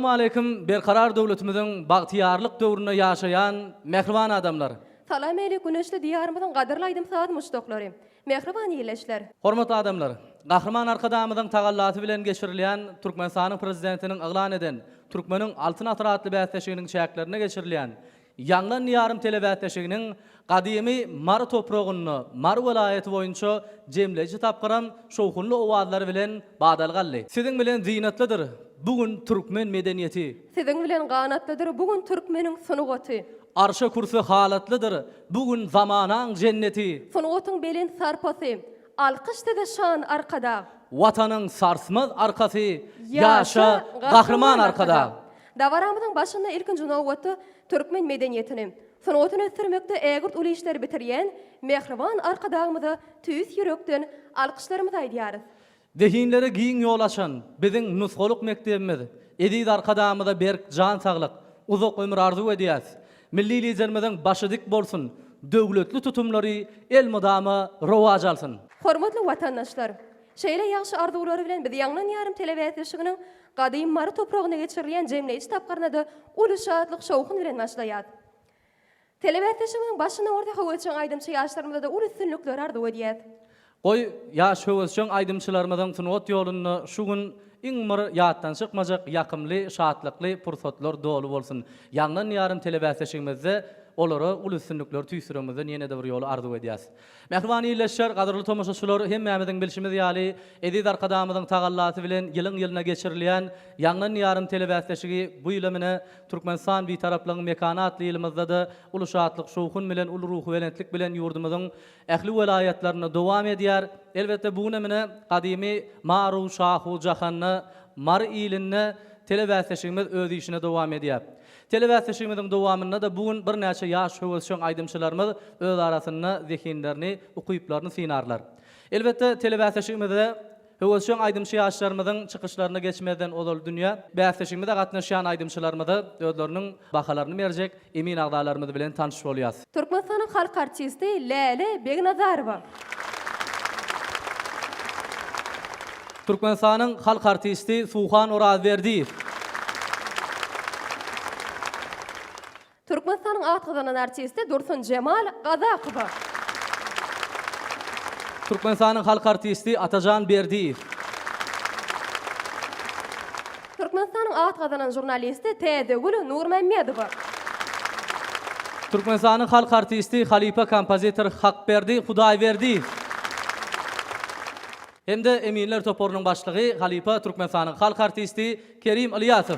Aleýkum Berkarar döwletimiziň bagtyýarlyk döwründe ýaşaýan mähriban adamlar! Salam ähli güneşli Diýarymyzyň gadyrly aýdym-saz muşdaklary! Mähriban ildeşler! Hormatly adamlar! Gahryman Arkadagymyzyň tagallasy bilen geçirilýän Türkmenistanyň Prezidentiniň yglan eden Türkmeniň Altyn asyry atly bäsleşiginiň çäklerinde geçirilýän Ýaňlan Diýarym telebäsleşiginiň gadymy Mary topragynda Mary welaýaty boýunça jemleýji tapgyram şowhunly owazlar bilen badalga aldy. Siziň bilen zynatlydyr bu gün türkmen medeniýeti. Siziň bilen ganatlydyr bu gün türkmeniň sungaty. Arşa kürse halatlydyr bu gün zamanaň jenneti. Sungatyň belent sarpasy, alkyş size şan Arkadag! Watanyň sarsmaz arkasy, ýaşa Gahryman Arkadag! Dabaramyzyň başynda ilkinji nobatda türkmen medeniýetini, sungatyny ösdürmekde ägirt uly işleri bitirýän mähriban Arkadagymyza tüýs ýürekden alkyşlarymyzy aýdýarys. Zehinlere giň ýol açan biziň nusgalyk mekdebimiz eziz Arkadagymyza berk jan saglyk, uzak ömür arzuw edýäs. Milli Liderimiziň başy dik bolsun, döwletli tutumlary elmydama rowaç alsyn! Hormatly watandaşlar! Şeýle ýagşy arzuwlar bilen biz Ýaňlan ýarym telebäsleşiginiň Gadym Mary topragynda geçirilýän jemleýji tapgyryna-da uly şatlyk-şowhun bilen başlaýas. Telebäsleşigimiziň başynda bolsa höwesjeň aýdymçy ýaşlarymyza-da uly üstünlikleri arzuw edýäs. Goý, ýaş höwesjeň aýdymçylarymyzyň sungat ýolunda şu gün iň bir ýatdan çykmajak ýakymly, şatlykly pursatlar doly bolsun! Ýaňlan ýarym telebäsleşigimizde olara uly üstünlikleri tüýs ýüregimizden ýene-de bir ýola arzuw edýäs. Mähriban ildeşler, gadyrly tomaşaçylar, hemmämiziň bilşimiz ýaly, eziz Arkadagymyzyň tagallasy bilen ýylyň-ýylyna geçirilýän Ýaňlan Diýarym telebäsleşigi bu ýylam ine, Türkmenistan Bitaraplygyň mekany atly ýylymyzda-da uly şatlyk-şowhun bilen, uly ruhubelentlik bilen ýurdumyzyň ähli welaýatlarynda dowam edýär. Elbetde, bu günem ine, gadymy Maru, Şahu, Jahanda, Mary ilinde telebäsleşigimiz öz işine dowam edýär. Telebäsleşigimiziň dowamynda-da bu gün birnäçe ýaş höwesjeň aýdymçylarymyz öz arasynda zehinlerini, ukyplaryny synarlar. Elbetde, telebäsleşigimizde höwesjeň aýdymçy ýaşlarymyzyň çykyşlaryna geçmezden ozal dünýä bäsleşigimize gatnaşýan aýdymçylarymyza özleriniň bahalaryny berjek emin agzalarymyz bilen tanyş bolýas. Türkmenistanyň halk artisti Läle Begnazarowa. Türkmenistanyň halk artisti Suhan Orazberdiýew. Türkmenistanyň at gazanan artisti Dursunjemal Gazakowa. Türkmenistanyň halk artisti Atajan Berdiýew. Türkmenistanyň at gazanan žurnalisti Täzegül Nurmämmedowa. Türkmenistanyň halk artisti, halypa kompozitor Hakberdi Hudaýberdiýew hem-de eminler toparynyň başlygy, halypa Türkmenistanyň halk artisti Kerim Ylýasow.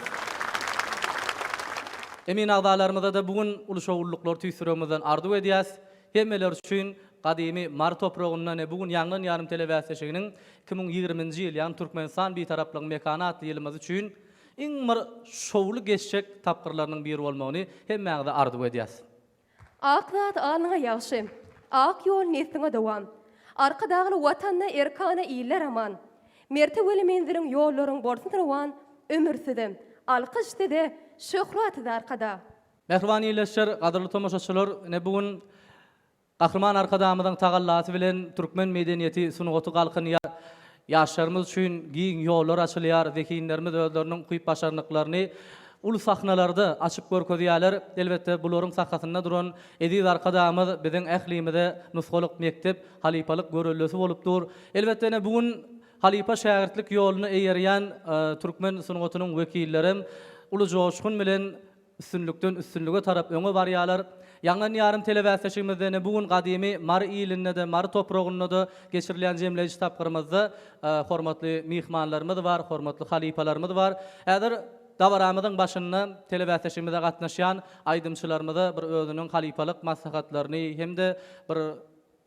Emin agzalarymyza-da bu gün uly şowlulyklar tüýs ýüregimizden arzuw edýäs. Hemmeler üçin gadymy Mary topragynda ne bu gün Ýaňlan ýarym telebäsleşiginiň 2020-nji ýyl, ýagny Türkmenistan Bitaraplygyň mekany atly ýylymyz üçin iň bir şowly geçjek tapgyrlarynyň biri bolmagyny hemmäňize arzuw edýäs. Ak zat alnyňa ýagşy, Ak ýol nesliňe dowam. Arkadagly Watanda erkana iller aman. Mertebeli menziliň ýollaryň bolsun rowan, Ömür size, alkyş size, şöhrat size Arkadag! Mähriban ildeşler, gadyrly tomaşaçylar, ine bu gün Gahryman Arkadagymyzyň tagallasy bilen türkmen medeniýeti, sungaty galkynýar. Ýaşlarymyz üçin giň ýollar açylýar, zehinlerimiz özleriniň ukyp-başarnyklaryny uly sahnalarda açyp görkezýärler. Elbetde, bularyň sakasynda duran eziz Arkadagymyz biziň ählimize nusgalyk mekdep, halypalyk göreldesi bolup dur. Elbetde, ine bu gün halypa-şägirtlik ýoluna eýerýän türkmen sungatynyň wekillerem uly joşgun bilen Üstünlikden üstünlige tarap öňe barýarlar. Ýaňlan ýarym telebäsleşigimizde ine bu gün gadymy Mary ilinde-de, Mary topragynda-da geçirilýän jemleýji tapgyrymyzda hormatly myhmanlarymyz bar, hormatly halypalarymyz bar. Häzir dabaramyzyň başynda telebäsleşigimize gatnaşýan aýdymçylarymyza bir özüniň halypalyk maslahatlaryny hem-de bir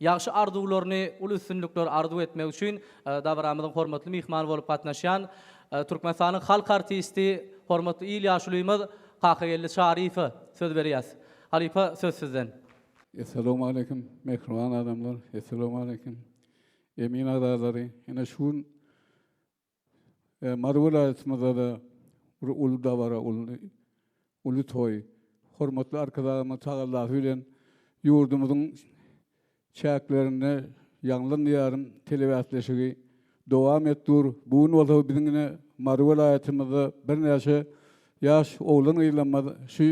Ýagşy arzuwlaryny, uly üstünlikleri arzuw etmek üçin dabaramyzyň hormatly myhmany bolup gatnaşýan Türkmenistanyň halk artisti, hormatly il ýaşulymyz Kakageldi Çaryýewe söz berýäs. Halypa söz sizden. Essalawmaleýkim mähriban adamlar Essalawmaleýkim emin agzalary ine şu gün Mary welaýatymyzda-da bir uly dabara, uly toý. Hormatly Arkadagymyzyň tagallasy bilen ýurdumyzyň çäklerinde Ýaňlan Diýarym telebäsleşigi dowam edip dur. Bu gün bolsa biziň ine Mary welaýatymyzda birnäçe. Ýaş oglan-gyzlarymyz şu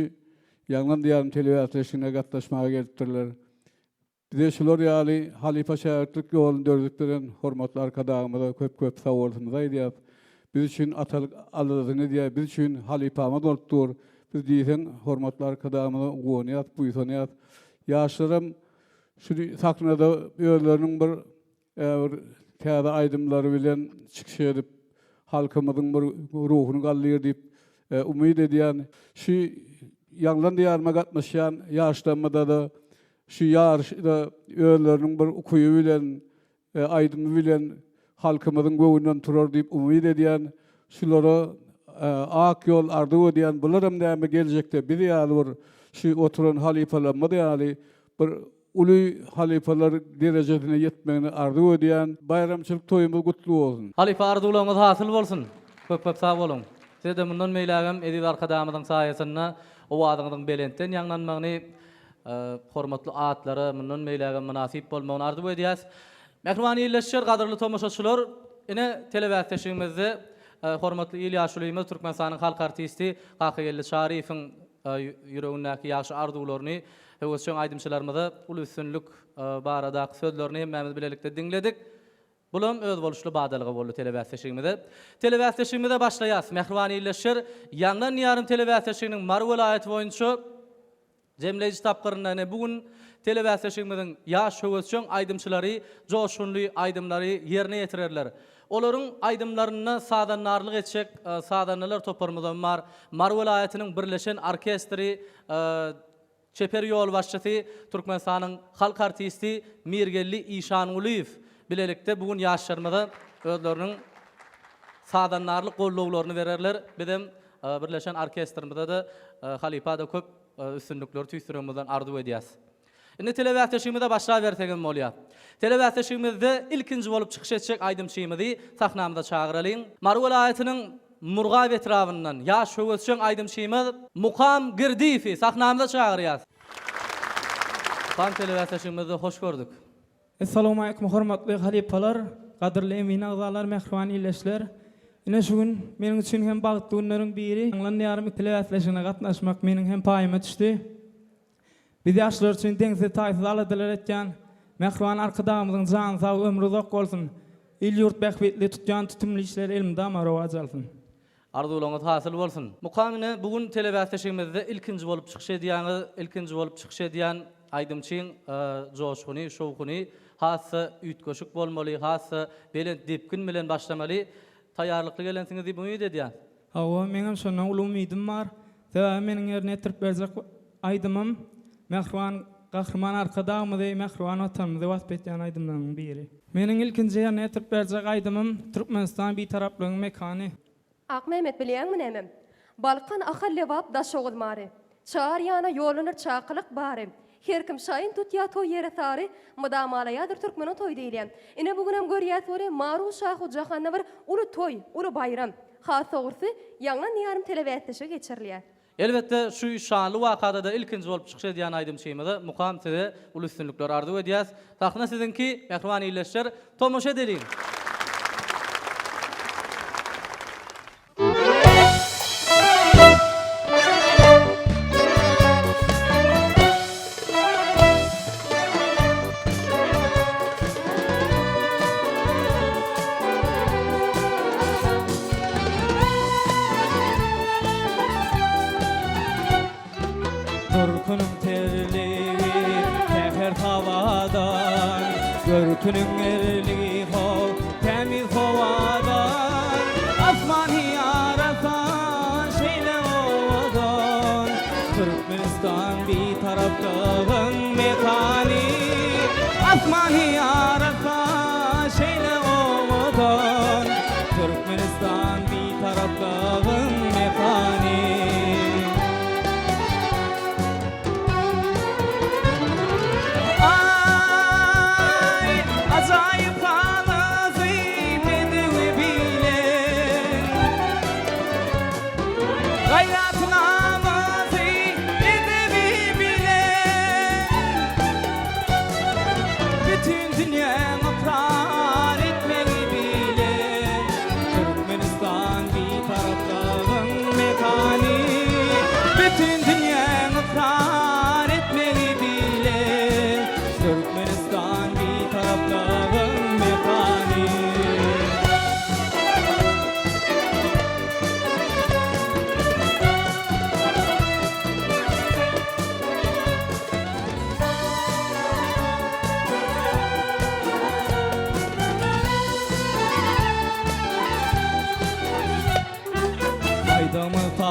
Ýaňlan diýarym telebäsleşigine gatnaşmaga gelipdirler. Bize şular ýaly halypa-şägirtlik ýoluny döredip beren hormatly Arkadagymyza köp-köp sagbolsunymyzy aýdýarys. Biz üçin atalyk aladasyny edýär, biz üçin halypamyz bolup dur. Biz diýseň hormatly Arkadagymyza guwanýarys, buýsanýarys. Ýaşlaram şu sahnada özleriniň bir bir täze aýdymlary bilen çykyş edip, halkymyzyň bir ruhuny galdyr diýip umyt edýän. Şu Ýaňlan diýaryma gatnaşýan ýaşlarymyza-da şu ýaryşda özleriniň bir ukyby bilen, aýdymy bilen halkymyzyň göwnünden turar diýip umyt edýän. Şulara ak ýol arzuw edýän. Bularam näme geljekde biz ýaly bir şu oturan halypalarymyz ýaly bir uly halypalar derejesine ýetmegini arzuw edýän. Baýramçylyk toýumyz gutly bolsun! Halypa arzuwlaryňyz hasyl bolsun! Köp köp sag boluň! Size-de mundan beýlägem eziz Arkadagymyzyň saýasynda owazyňyzyň belentden ýaňlanmagyny, hormatly atlara mundan beýlägem mynasyp bolmagyny arzuw edýäs. Mähriban ildeşler, gadyrly tomaşaçylar, ine telebäsleşigimizde hormatly il ýaşulymyz Türkmenistanyň halk artisti Kakageldi Çaryýewiň ýüregindäki ýagşy arzuwlaryny Höwesjeň aýdymçylarymyza uly üstünlik baradaky sözlerini hemmämiz bilelikde diňledik. Bulam özboluşly badalga boldy telebäsleşigimize. Telebäsleşigimize başlaýas. Mähriban ildeşler, Ýaňlan diýarym telebäsleşiginiň Mary welaýaty boýunça jemleýji tapgyrynda ine bu gün telebäsleşigimiziň ýaş höwesjeň aýdymçylary joşgunly aýdymlary ýerine ýetirerler. Olaryň aýdymlarynda sazandarlyk etjek sazandalar toparymyzam bar. Mary welaýatynyň birleşen orkestri Çeper ýolbaşçysy, Türkmenistanyň halk artisti Mirgeldi Işangulyýew bilelikde bu gün ýaşlarymyza özleriniň sazandarlyk gollawlaryny bererler. Bizem birleşen orkestrimize-de, halypa-da köp üstünlikleri tüýs ýüregimizden arzuw edýäs. Indi telebäsleşigimize başlabersegem bolýar. Telebäsleşigimizde ilkinji bolup çykyş etjek aýdymçymyzy sahnamyza çagyralyň. Mary welaýatynyň Murgap etrabyndan ýaş höwesjeň aýdymçymyz Mukam Girdiýewi sahnamyza çagyrýas. Mukam telebäsleşigimizde hoş gördük. Essalawmaleýkum hormatly halypalar, gadyrly emin agzalar, mähriban ildeşler. Ine şu gün meniň üçin hem bagtly günleriň biri. Ýaňlan diýarym telebäsleşigine gatnaşmak meniň hem paýyma düşdi. Biz ýaşlar üçin deňsiz-taýsyz aladalar etýän mähriban Arkadagymyzyň jany sag, ömri uzak bolsun! Il-ýurt bähbitli tutýan tutumly işleri elmydama rowaç alsyn! Arzuwlaryňyz hasyl bolsun! Mukam ine bu gün telebäsleşigimizde ilkinji bolup çykyş edýäňiz, ilkinji bolup çykyş edýän aýdymçyň joşguny, şowhuny has-da üýtgeşik bolmaly, has-da belent depgin bilen başlamaly. Taýýarlykly gelensiňiz diýip umyt edýän. Hawa, meňem şondan uly umydym bar. Sebäbi meniň ýerine ýetirip berjek aýdymym mähriban Gahryman Arkadagymyzy, mähriban Watanymyzy wasp edýän aýdymlaryň biri. Meniň ilkinji ýerine ýetirip berjek aýdymym Türkmenistan Bitaraplygyň mekany. Akmämmet bilýäňmi näme? Balkan, Ahal, Lebap, Daşoguz, Mary. Çar ýana ýollanar çakylyk bary. Her kim şaýyn tutýa toý ýere sary, Mydamalaýadyr türkmeniň toýy diýilýä. Ine bu günem görýäs weli Maru şahu jahanda bir uly toý, uly baýram. Has dogrusy, Ýaňlan diýarym telebäsleşigi geçirilýär. Elbetde şu şanly wakada-da ilkinji bolup çykyş edýän aýdymçymyza Mukam size uly üstünlikler arzuw edýäs. Sahna siziňki, mähriban ildeşler, tomaşa edeliň! Durkunyň terligi säher hawadan, Görküniň erligi ho tämiz howadan, Asmany ýarasan şeýle owadan, Türkmenistan Bitaraplygyň mekany. Asmany ýarasan şeýle owadan, Türkmenistan Bitaraplygyň mekany. Aý, ajaýyp halasy bedewi bilen. Gaýratnamasy edebi bilen. Bütin dünýäň ykrar etmegi bilen. Türkmenistan Bitaraplygyň mekany.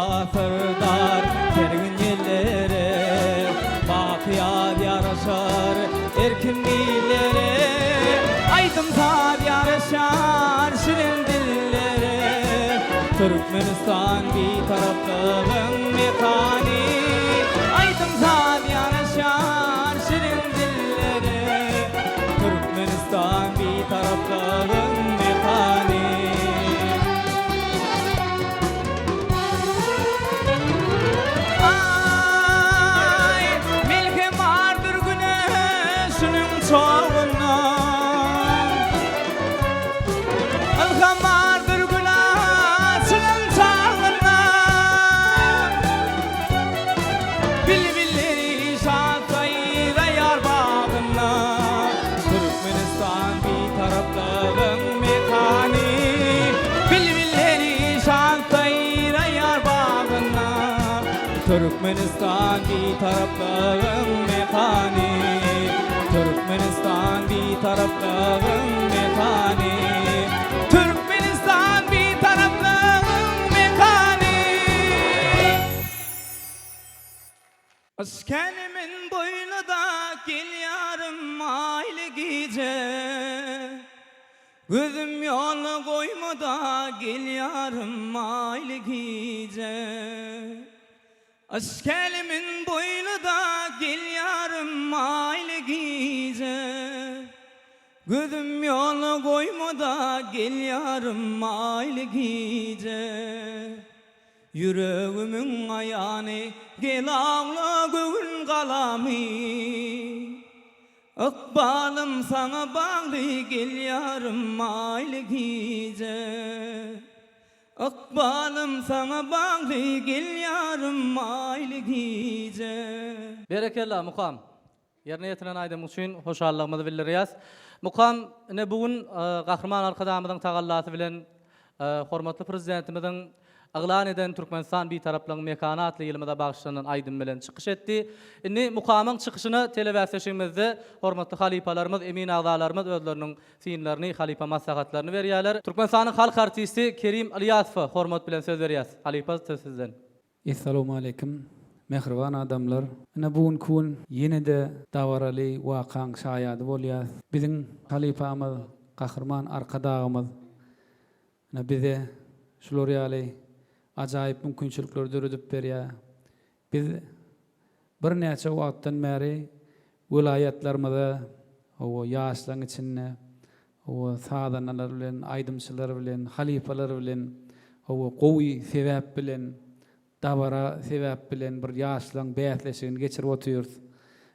pasyrdar sergin ýellere, Baky ýaz ýaraşar erkin illere, Aýdym-saz ýaraşar şirin dillere. Türkmenistan Bitaraplygyň mekany, Aýdym-saz ýaraşar şirin dillere. Türkmenistan Bitaraplygyň mekany. Aý, melhem bardyr güneşiniň çogunda. Ylham bardyr gül açylan çagynda. Bilbilleri şat saýraýar bagynda. Türkmenistan Bitaraplygyň mekany. Bilbilleri şat saýraýar bagynda. Türkmenistan Bitaraplygyň mekany. Türkmenistan Bitaraplygyň mekany. Türkmenistan Bitaraplygyň mekany. Yşkenimin boýnuda gelýärim aýly gije Gözüm ýola goýmada gelýärim aýly gije Yşkenimin boýnuda gelýärim aýly gije Gözüm ýola goýmada gelýärim aýly gije Ýüregimiň aýany, gel agla göwün galamy. Ykbalym saňa bagly gel ýarym aýly gije. Ykbalym saňa bagly gel ýarym aýly gije. Berekella, Mukam! Ýerine ýetiren aýdymyň üçin hoşallygymyzy bildirýäs. Mukam, ine bu gün Gahryman Arkadagymyzyň tagallasy bilen hormatly Prezidentimiziň yglan eden Türkmenistan Bitaraplygyň mekany atly ýylymyza bagyşlanan aýdym bilen çykyş etdi. Indi Mukamyň çykyşyna telebäsleşigimizde hormatly halypalarymyz, emin agzalarymyz özleriniň synlaryny, halypa maslahatlaryny berýärler. Türkmenistanyň halk artisti Kerim Ylýasowa hormat bilen söz berýäs. Halypa, söz sizden. Essalawmaleýkim, mähriban adamlar! Ine bu günki gün ýene-de dabaraly wakaň şaýady bolýas. Biziň halypamyz Gahryman Arkadagymyz ine bize şular ýaly ajaýyp mümkinçilikleri döredip berýär. Biz birnäçe wagtdan bäri welaýatlarymyza, hawa, ýaşlaryň içinde, hawa, sazandalar bilen, aýdymçylar bilen, halypalar bilen, hawa, gowy sebäp bilen, dabara sebäp bilen bir ýaşlaryň bäsleşigini geçirip otyrys.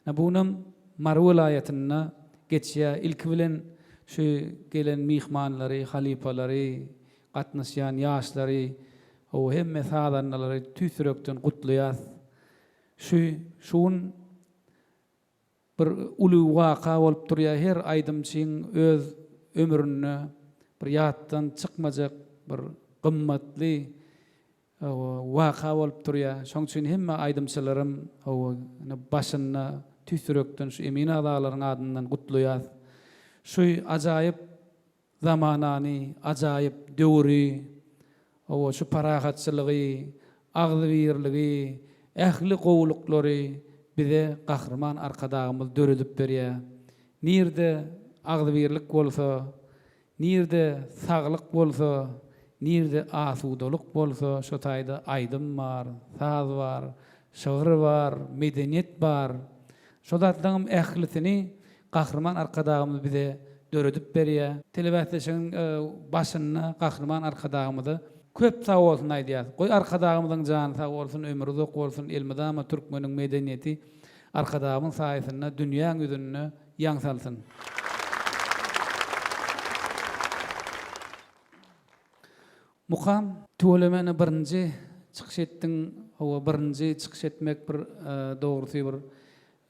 Ine, bu günem Mary welaýatynda geçýär. Ilki bilen şu gelen myhmanlary, halypalary, gatnaşýan ýaşlary, hawa, hemme sazandalary tüýs ýürekden gutlaýas. Şu şu gün bir uly waka bolup durýar. Her aýdymçyň öz ömründe bir ýatdan çykmajak bir gymmatly waka bolup durýar. Şoň üçin hemme aýdymçylarym hawa ine başynda tüýs ýürekden şu emin agzalaryň adyndan gutlaýas. Şu ajaýyp Zamanany, ajaýyp döwri, hawa, şu parahatçylygy, agzybirligi, ähli gowulyklary bize Gahryman Arkadagymyz döredip berýär. Nirde agzybirlik bolsa, nirde saglyk bolsa, nirde asudalyk bolsa, şo taýda aýdym bar, saz bar, şygyr bar, medeniýet bar. Şo zatlaryňam ählisini Gahryman Arkadagymyz bize döredip berýär. Telebäsleşigiň başynda Gahryman Arkadagymyza köp sag bolsun aýdýas. Goý Arkadagymyzyň jany sag bolsun, ömri uzak bolsun, elmydama türkmeniň medeniýeti Arkadagymyň saýasynda dünýäň ýüzünde ýaň salsyn. Mukam, tüweleme ine birinji çykyş etdiň, hawa birinji çykyş etmek bir dogrusy bir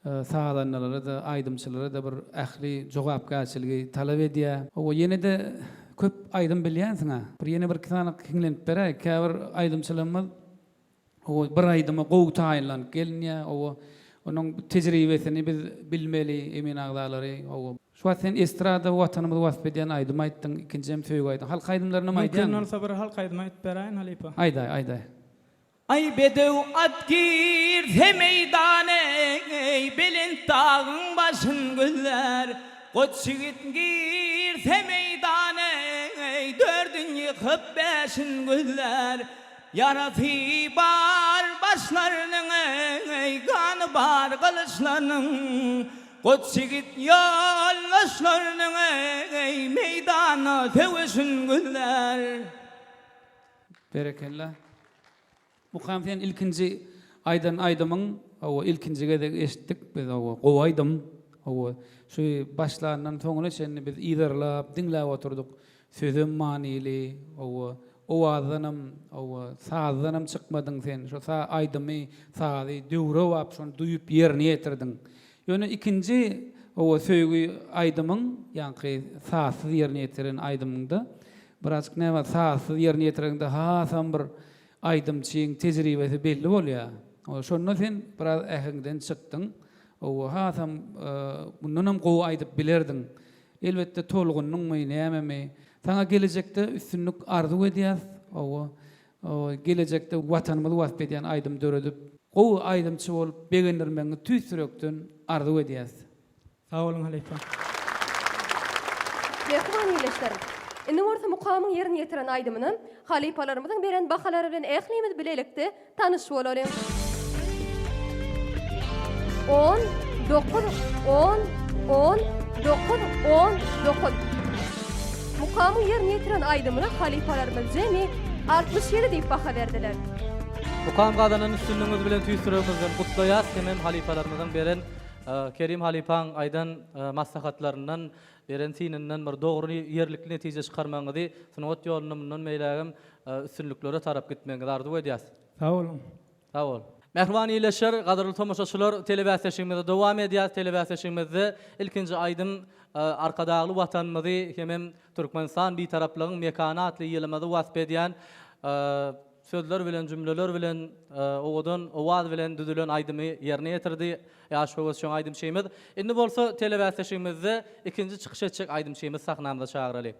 Sazandalara-da, aýdymçylara-da bir ähli jogapkärçiligi talap edýär. Hawa, ýene-de köp aýdym bilýänsiň-ä. Bir ýene birki sany hiňlenip beräý. Käbir aýdymçylarymyz hawa, bir aýdyma gowy taýynlanyp gelinýär. Hawa, onuň tejribesini biz bilmeli, emin agzalary. Hawa. Şu wagt sen estrada Watanymyzy wasp edýän aýdym aýtdyň, ikinjem söýgi aýdym. Halk aýdymlarynam aýdýaňmy? Mümkin bolsa bir halk aýdymy aýdyp beräýin, halypa. Aýdaý, aýdaý. Aý bedew at girse meýdana eý belent dagyň başyn gözlär. Goç ýigit girse meýdana eý dördün ýykyp bäşin gözlär. Ýarasy bar başlarynyň eý gany bar gylyçlarynyň. Goç ýigit ýoldaşlarynyň eý meýdanda söweşin gözlär. Berekella. Mukam sen ilkinji aýdan aýdymyň hawa ilkinji gezek eşitdik biz hawa gowy aýdym hawa şu başlandan soňuna çenli biz yzarlap diňläp oturdyk sözem manyly hawa owazdanam hawa sazdanam çykmadyň sen şo sa aýdymy sazy döwrebap şony duýup ýerine ýetirdiň ýöne ikinji hawa söýgi aýdymyň ýaňky sazsyz ýerine ýetiren aýdymyňda Birazjyk näme sazsyz ýerine ýetireňde hasam bir aýdymçyň tejribesi belli bolýar. Şonda sen biraz äheňden çykdyň. Hawa, hasam mundanam gowy aýdyp bilerdiň. Elbetde tolgundyňmy, nämemi. Saňa gelejekde üstünlik arzuw edýäs. Hawa, gelejekde Watanymyzy wasp edýän aýdym döredip, gowy aýdymçy bolup begendirmegiňi tüýs ýürekden arzuw edýäs. Sag boluň halypa. Mähriban ildeşler! Indi bolsa Mukamyň ýerine ýetiren aýdymyna halypalarymyzyň beren bahalary bilen ählimiz bilelikde tanyş bolalyň. On, dokuz, on, on, dokuz, on, dokuz. Mukamyň ýerine ýetiren aýdymyna halypalarymyz jemi 67 diýip baha berdiler. Mukam gazanan üstünligiňiz bilen tüýs ýüregimizden gutlaýas hemem halypalarymyzyň beren Kerim halypaň aýdan maslahatlaryndan, beren synyndan bir dogry, ýerlikli netije çykarmagyňyzy, sungat ýolunda mundan beýlägem üstünliklere tarap gitmegiňizi arzuw edýäs. Sag boluň. Sag bol. Mähriban ildeşler, gadyrly tomaşaçylar, telebäsleşigimizi dowam edýäs. Telebäsleşigimizde ilkinji aýdym Arkadagly Watanymyzy hemem Türkmenistan Bitaraplygyň mekany atly ýylymyzy wasp edýän Sözler bilen, jümleler bilen, owadan owaz bilen düzülen aýdymy ýerine ýetirdi ýaş höwesjeň aýdymçymyz. Indi bolsa telebäsleşigimizde ikinji çykyş etjek aýdymçymyzy sahnamyza çagyraly.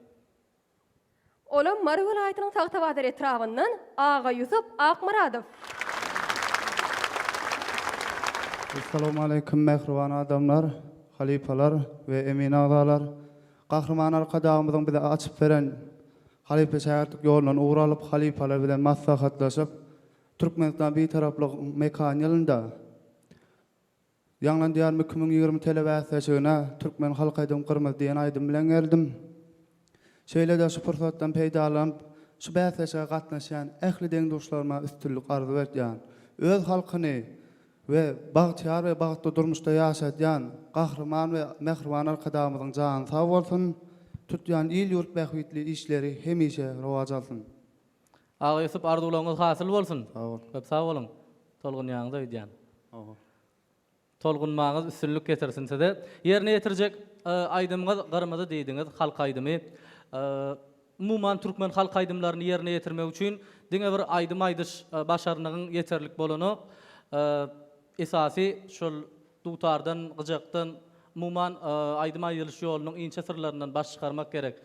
Olam Mary welaýatynyň Tagtabazar etrabyndan Agaýusup Akmyradow. Essalawmaleýkim mähriban adamlar, halypalar we emin agzalar. Gahryman Arkadagymyzyň bize açyp beren halypa-şägirtlik ýolundan ugur alyp, halypalar bilen maslahatlaşyp, Türkmenistan Bitaraplygyň mekany ýylynda Ýaňlan Diýarym 2020 telebäsleşigine Türkmen halk aýdymy Gyrmyzy diýen aýdym bilen geldim. Şeýle-de şu pursatdan peýdalanyp, şu bäsleşige gatnaşýan ähli deň-duşlaryma üstünlik arzuw edýän. Öz halkyny we bagtyýar we bagtly durmuşda ýaşadýan Gahryman we mähriban Arkadagymyzyň jany sag bolsun, tutýan il-ýurt bähbitli işleri hemişe rowaç alsyn. Agaýusup arzuwlaryňyz hasyl bolsun. Sag bol. Köp sag boluň. Tolgunýaňyz öýdýän. Hawa. Tolgunmaňyz üstünlik getirsin size. Ýerine ýetirjek aýdymyňyz Gyrmyzy diýdiňiz, halk aýdymy. Umuman türkmen halk aýdymlaryny ýerine ýetirmek üçin diňe bir aýdym aýdyş başarnygyň ýeterlik bolanok. Esasy şol dutardan, gyjakdan, umuman aýdym aýdylyş ýolunyň inçe syrlaryndan baş çykarmak gerek.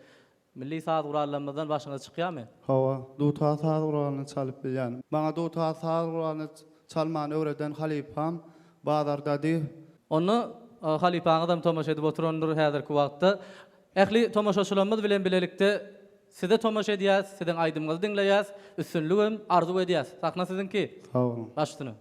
Milli saz gurallarymyzdan başyňyz çykýarmy? Hawa, dutar saz guralyny çalyp bilýän. Maňa dutar saz guralyny çalmany öwreden halypam Bazar Dadiýew. Onda halypaňyzam tomaşa edip oturandyr häzirki wagtda. Ähli tomaşaçylarymyz bilen bilelikde size tomaşa edýäs, siziň aýdymyňyzy diňleýäs, üstünligem arzuw edýäs. Sahna siziňki. Sag boluň. Baş üstüne.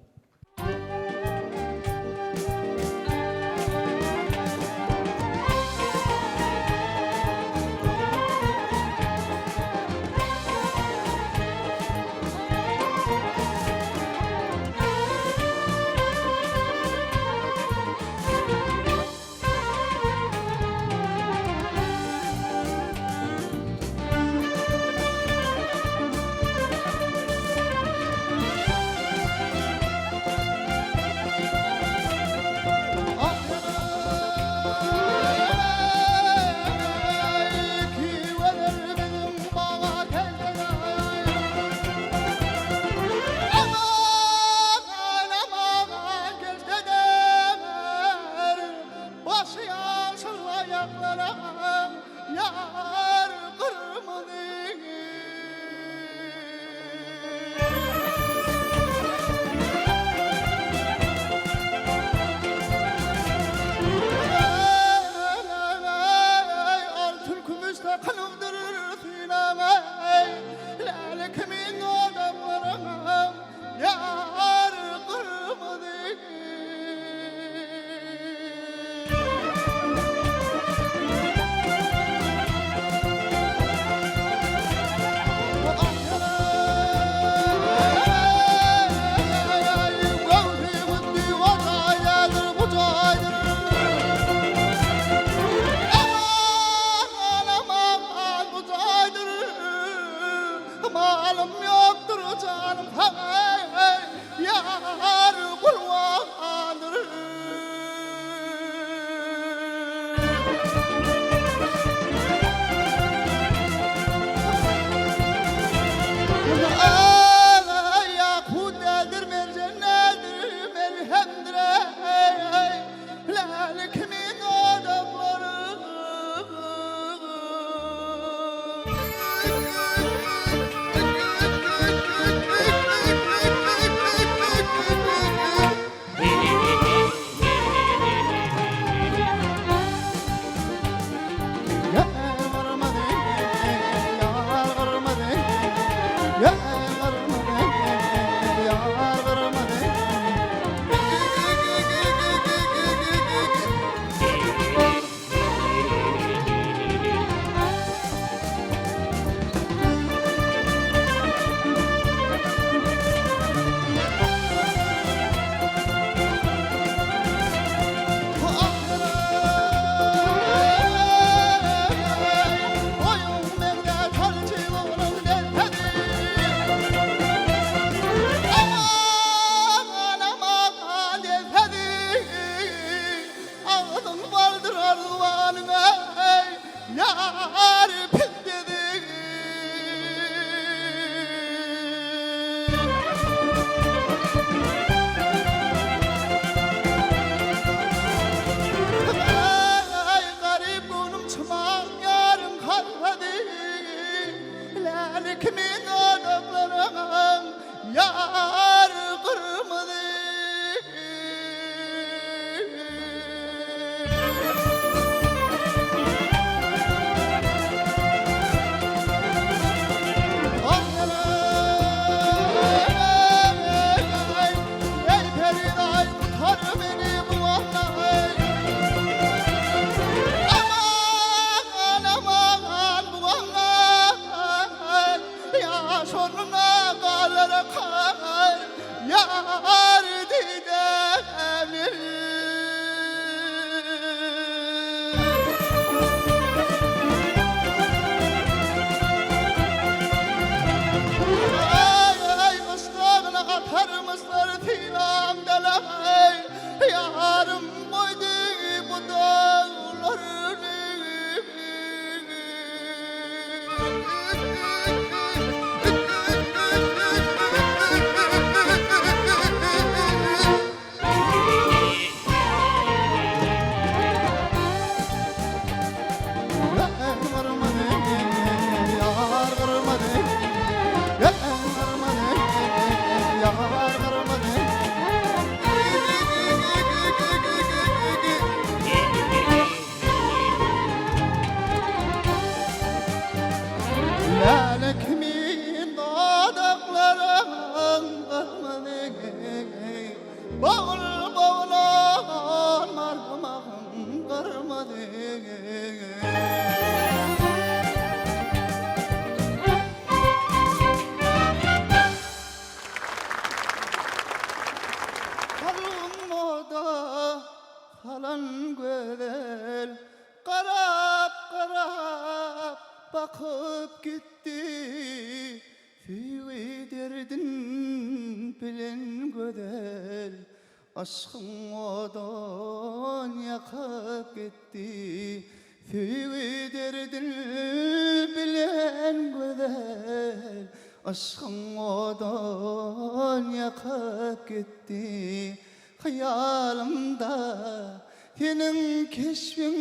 Sylaň dalaý Ýarym goýdy bu daglary. Läle kimin dodaklaryň gyrmyzy Bogul boglan barmagym gyrmyzy. Kalbym oda salan gözel Garap garap bakyp gitdi. Söýgi derdin bilen gözel, Yşkyň odun ýakyp gitdi. Söýgi derdin bilen gözel, Yşkyň odun ýakyp gitdi. Hyýalymda seniň keşbiň,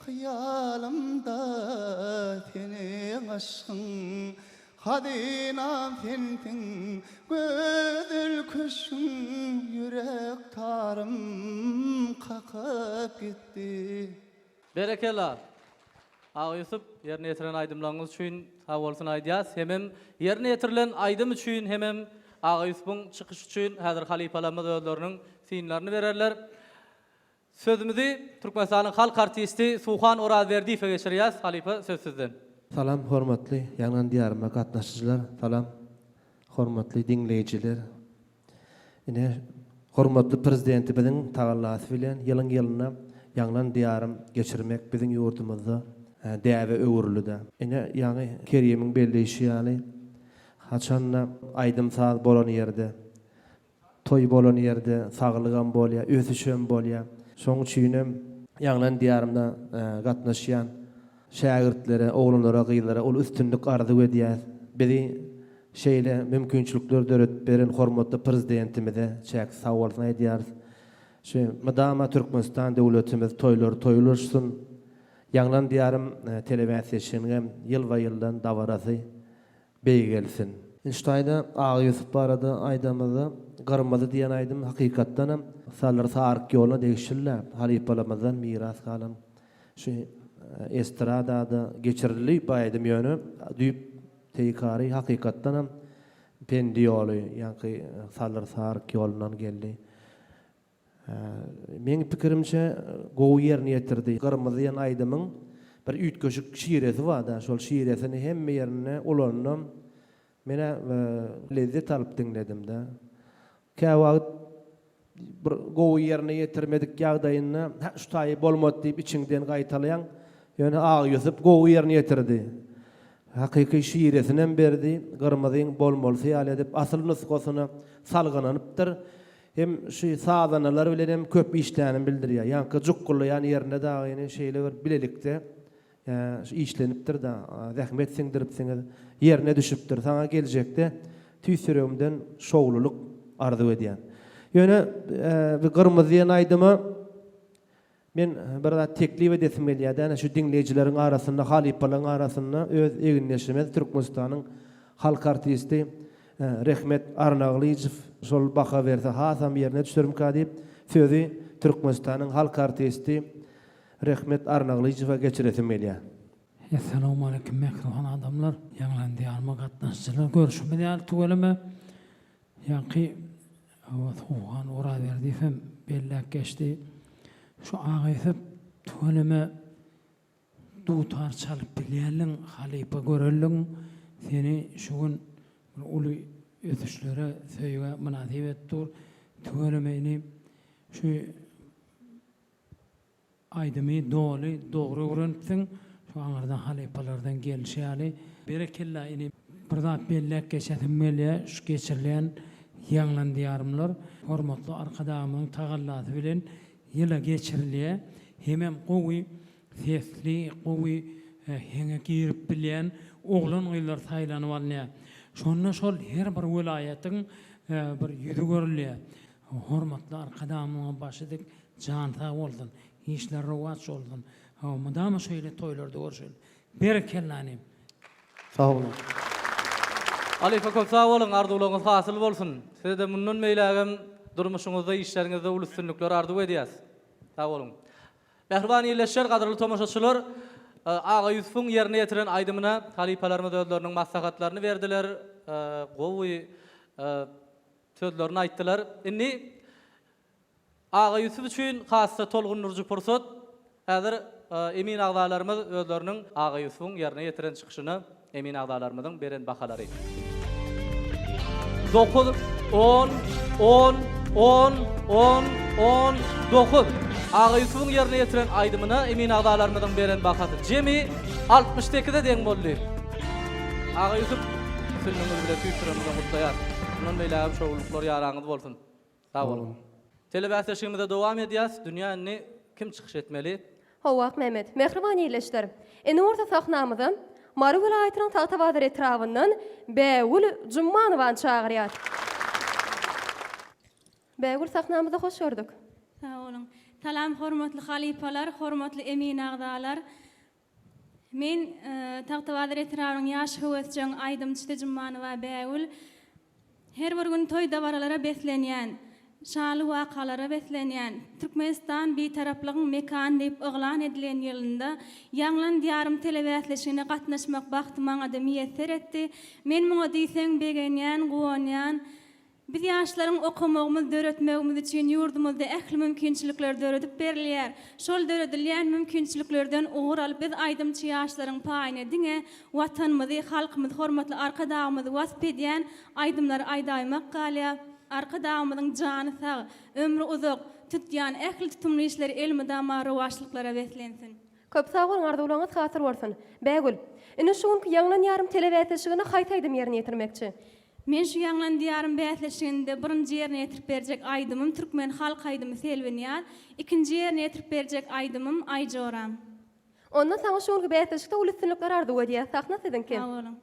Hyýalymda seniň yşkyň, Hazynam sensiň, gözel köşgüň, Ýürek tarym kakyp gitdi. Berekella! Aga Ýusup, ýerine ýetiren aýdymlaryňyz üçin sag bolsun aýdýas. Hemem ýerine ýetirilen aýdym üçin hemem Aga Ýusubyň çykyşy üçin häzir halypalarymyz özleriniň synlaryny bererler. Sözümizi Türkmenistanyň halk artisti Suhan Orazberdiýewe geçirýäs. Halypa söz sizden. Salam hormatly Ýaňlan Diýaryma gatnaşyjylar salam hormatly diňleýjiler Ine, hormatly Prezidentimiziň tagallasy bilen ýylyň-ýylyna Ýaňlan Diýarym geçirmek biziň ýurdumyzda däbe öwrüldi-de. Ine, ýaňy Kerimiň belleýşi ýaly, haçan-da aýdym-saz bolan ýerde, toý bolan ýerde saglygam bolýar, ösüşem bolýar. Şonuň üçinem Ýaňlan Diýarymda gatnaşýan şägirtlere, oglanlara, gyzlara uly üstünlik arzuw edýäs. Bizi Şeýle mümkinçilikleri döredip beren hormatly Prezidentimize çäksiz sagbolsun aýdýarys. Şu mydama Türkmenistan döwletimiz toýlary toýlaşsyn. Ýaňlan Diýarym telebäsleşiginiňem ýylba-ýyldan dabarasy beýgelsin. Indi şu taýda Aga Ýusup barada aýdamyzda Gyrmyzy diýen aýdym hakykatdanam Salyr Saryk ýoluna degişli-dä, halypalarymyzdan miras galan şu estradada geçirildi bu aýdym ýöne düýp Teýkary hakykatdanam Pendi ýoly, ýaňky Salyr Saryk ýolundan geldi. Meň pikirimçe gowy ýerine ýetirdi. Gyrmyzy diýen aýdymyň bir üýtgeşik şiresi bar-da, şol şiresini hemme ýerinde ulandam. Men-ä lezzet alyp diňledim-de. Käwagt bir gowy ýerine ýetirmedik ýagdaýynda, hä, şu taýy bolmady diýip içiňden gaýtalaýaň. Ýöne Agýusup gowy ýerine ýetirdi. Hakyky şiresinem berdi, Gyrmyzyň bolmalysy ýaly edip asyl nusgasyna salgylanypdyr. Hem şu sazandalar bilen hem köp işlänini bildirýär. Ýaňky jukgulaýan ýerinde dagyny şeýle bir bilelikde Şu işlenipdir-da, zähmet siňdiripsiňiz, ýerine düşüpdir. Saňa geljekde tüýs ýüregimden şowlulyk arzuw edýän. Ýöne bu Gyrmyzy diýen aýdyma men bir zat teklip edesim gelýär-de, ene şu diňleýjileriň arasynda, halypalaryň arasynda öz egindeşimiz Türkmenistanyň halk artisti Rehmet Arnagylyjow şol baha berse hasam ýerine düşermika diýip, sözi Türkmenistanyň halk artisti Rehmet Arnagylyjowa geçiresim gelýär. Essalawmaleýkim mähriban adamlar Ýaňlan Diýaryma gatnaşyjylar görşümiz ýaly tüweleme ýaňky Suhan Orazberdiýew hem belläp geçdi şu Agaýusup tüweleme dutar çalyp bilýänligiň halypa görelligiň seni şu gün bir uly ösüşlere söýgä mynasyp edip dur tüweleme inim şu Aýdymy doly dogry öwrenipsiň şu aňyrdan halypalardan gelşi ýaly. Berekella inim. Bir zat belläp geçesim gelýär şu geçirilýän. Ýaňlan Diýarymlar hormatly Arkadagymyzyň tagallasy bilen ýyla geçirilýär. Hemem gowy sesli, gowy heňe girip bilýän oglan-gyzlar saýlanyp alynýar. Şonda şol her bir welaýatyň bir ýüzi görülýär. Hormatly Arkadagymyzyň başy dik, jany sag bolsun, işleri rowaç bolsun. Mydama şeýle toýlarda görşeli. Berekella inim. Sag boluň. Halypa köp sag boluň arzuwlaryňyz hasyl bolsun. Sizede mundan beýlägem durmuşyňyzda işleriňizde uly üstünlikler arzuw edýäs. Sag boluň. Mähriban ildeşler gadyrly tomaşaçylar Aga Ýusubyň ýerine ýetiren aýdymyna halypalarymyz özleriniň maslahatlaryny berdiler gowy sözlerini aýtdylar. Indi Aga Ýusup üçin has-da tolgundyryjy pursat. Häzir emin agzalarymyz özleriniň Aga Ýusubyň ýerine ýetiren çykyşyna emin agzalarymyzyň beren bahalary. Dokuz, on, on, on, on, on, dokuz. Aga Ýusubyň ýerine ýetiren aýdymyna emin agzalarymyzyň beren bahasy jemi 68-e deň boldy. Aga Ýusup, üstünligiňiz bilen tüýs ýüregimizden gutlaýarys. Mundan beýlägem şowlulyklar ýaraňyz bolsun. Sag boluň. Telebäsleşigimize dowam edýäs. Dünýä indi kim çykyş etmeli? Hawa Akmämmet, mähriban ildeşler! Indi bolsa sahnamyza Mary welaýatynyň Tagtabazar etrabyndan Bägül Jummanowany çagyrýas. Bägül sahnamyzda hoş gördük. Sag boluň. Salam hormatly halypalar, hormatly emin agzalar. Men Tagtabazar etrabynyň ýaş höwesjeň aýdymçysy Jummanowa Bägül. Her bir gün toý-dabaralara beslenýän, şaly wakalara beslenýän Türkmenistan Bitaraplygyň mekany diýip yglan edilen ýylynda Ýaňlan Diýarym telebäsleşigine gatnaşmak bagty maňa-da miýesser etdi. Men muňa diýseň begenýän, guwanýan. Biz ýaşlaryň okamagymyz, döretmegimiz üçin ýurdumyzda ähli mümkinçilikler döredip berilýär. Şol döredilýän mümkinçiliklerden ugur alyp biz aýdymçy ýaşlaryň paýyna diňe Watanymyzy, halkymyzy, hormatly Arkadagymyzy wasp edýän aýdymlary aýdaýmak galýar. Arkadagymyzyň jany sag, ömri uzak, tutýan ähli tutumly işleri elmydama rowaçlyklara beslensin. Köp sag boluň arzuwlaryňyz hasyl bolsun. Bägül, indi şu günki Ýaňlan ýarym telebäsleşiginde haýsy aýdymy ýerine ýetirmekçi? Men şu Ýaňlan Diýarym bäsleşiginde birinji ýerine ýetirip berjek aýdymym türkmen halk aýdymy Selbinýaz, ikinji ýerine ýetirip berjek aýdymym Aý joram. Onda saňa şu günki bäsleşikde uly üstünlikler arzuw edýäs. Sahna siziňki. Sag boluň.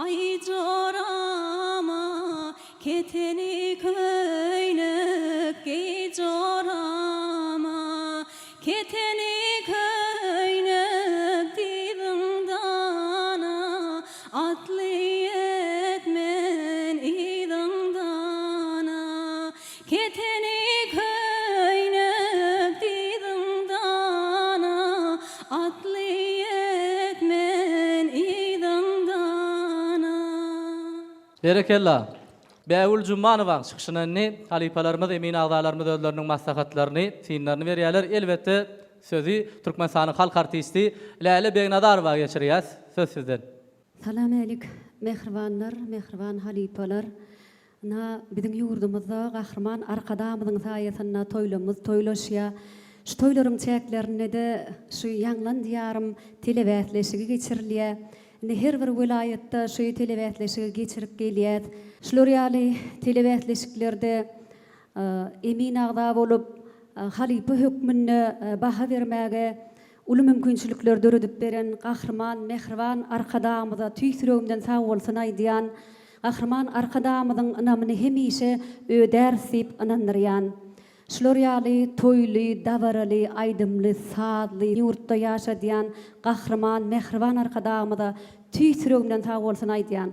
Aý jorama keteni köýnek geý jorama keteni köýnek dyzyňdana atly ýetmen yzyňdana keteni köýnek dyzyňdana Atly ýetmen yzyňdana. Berekella! Bägül Jumanowaň çykyşyna indi halypalarymyz, emin agzalarymyz özleriniň maslahatlaryny, synlaryny berýärler. Elbetde, sözi Türkmenistanyň halk artisti Läle Begnazarowa geçirýäs. Söz sizden. Salamälik, mähribanlar, mähriban halypalar. Ynha, biziň ýurdumyzda Gahryman Arkadagymyzyň saýasynda toýlamyz toýlaşýar. Şu toýlaryň çäklerinde-de şu Ýaňlan Diýarym telebäsleşigi geçirilýär. Indi her bir welaýatda şu telebäsleşigi geçirip gelýäs. Şular ýaly telebäsleşiklerde emin agza bolup, halypa hökmünde baha bermäge uly mümkinçilikleri döredip beren Gahryman, mähriban Arkadagymyza tüýs ýüregimden sagbolsun aýdýan. Gahryman Arkadagymyzyň ynamyny hemişe ödäris diýip ynandyrýan. Şular ýaly toýly, dabaraly, aýdymly, sazly ýurtda ýaşadýan Gahryman, mähriban Arkadagymyza tüýs ýüregimden sagbolsun aýdýan.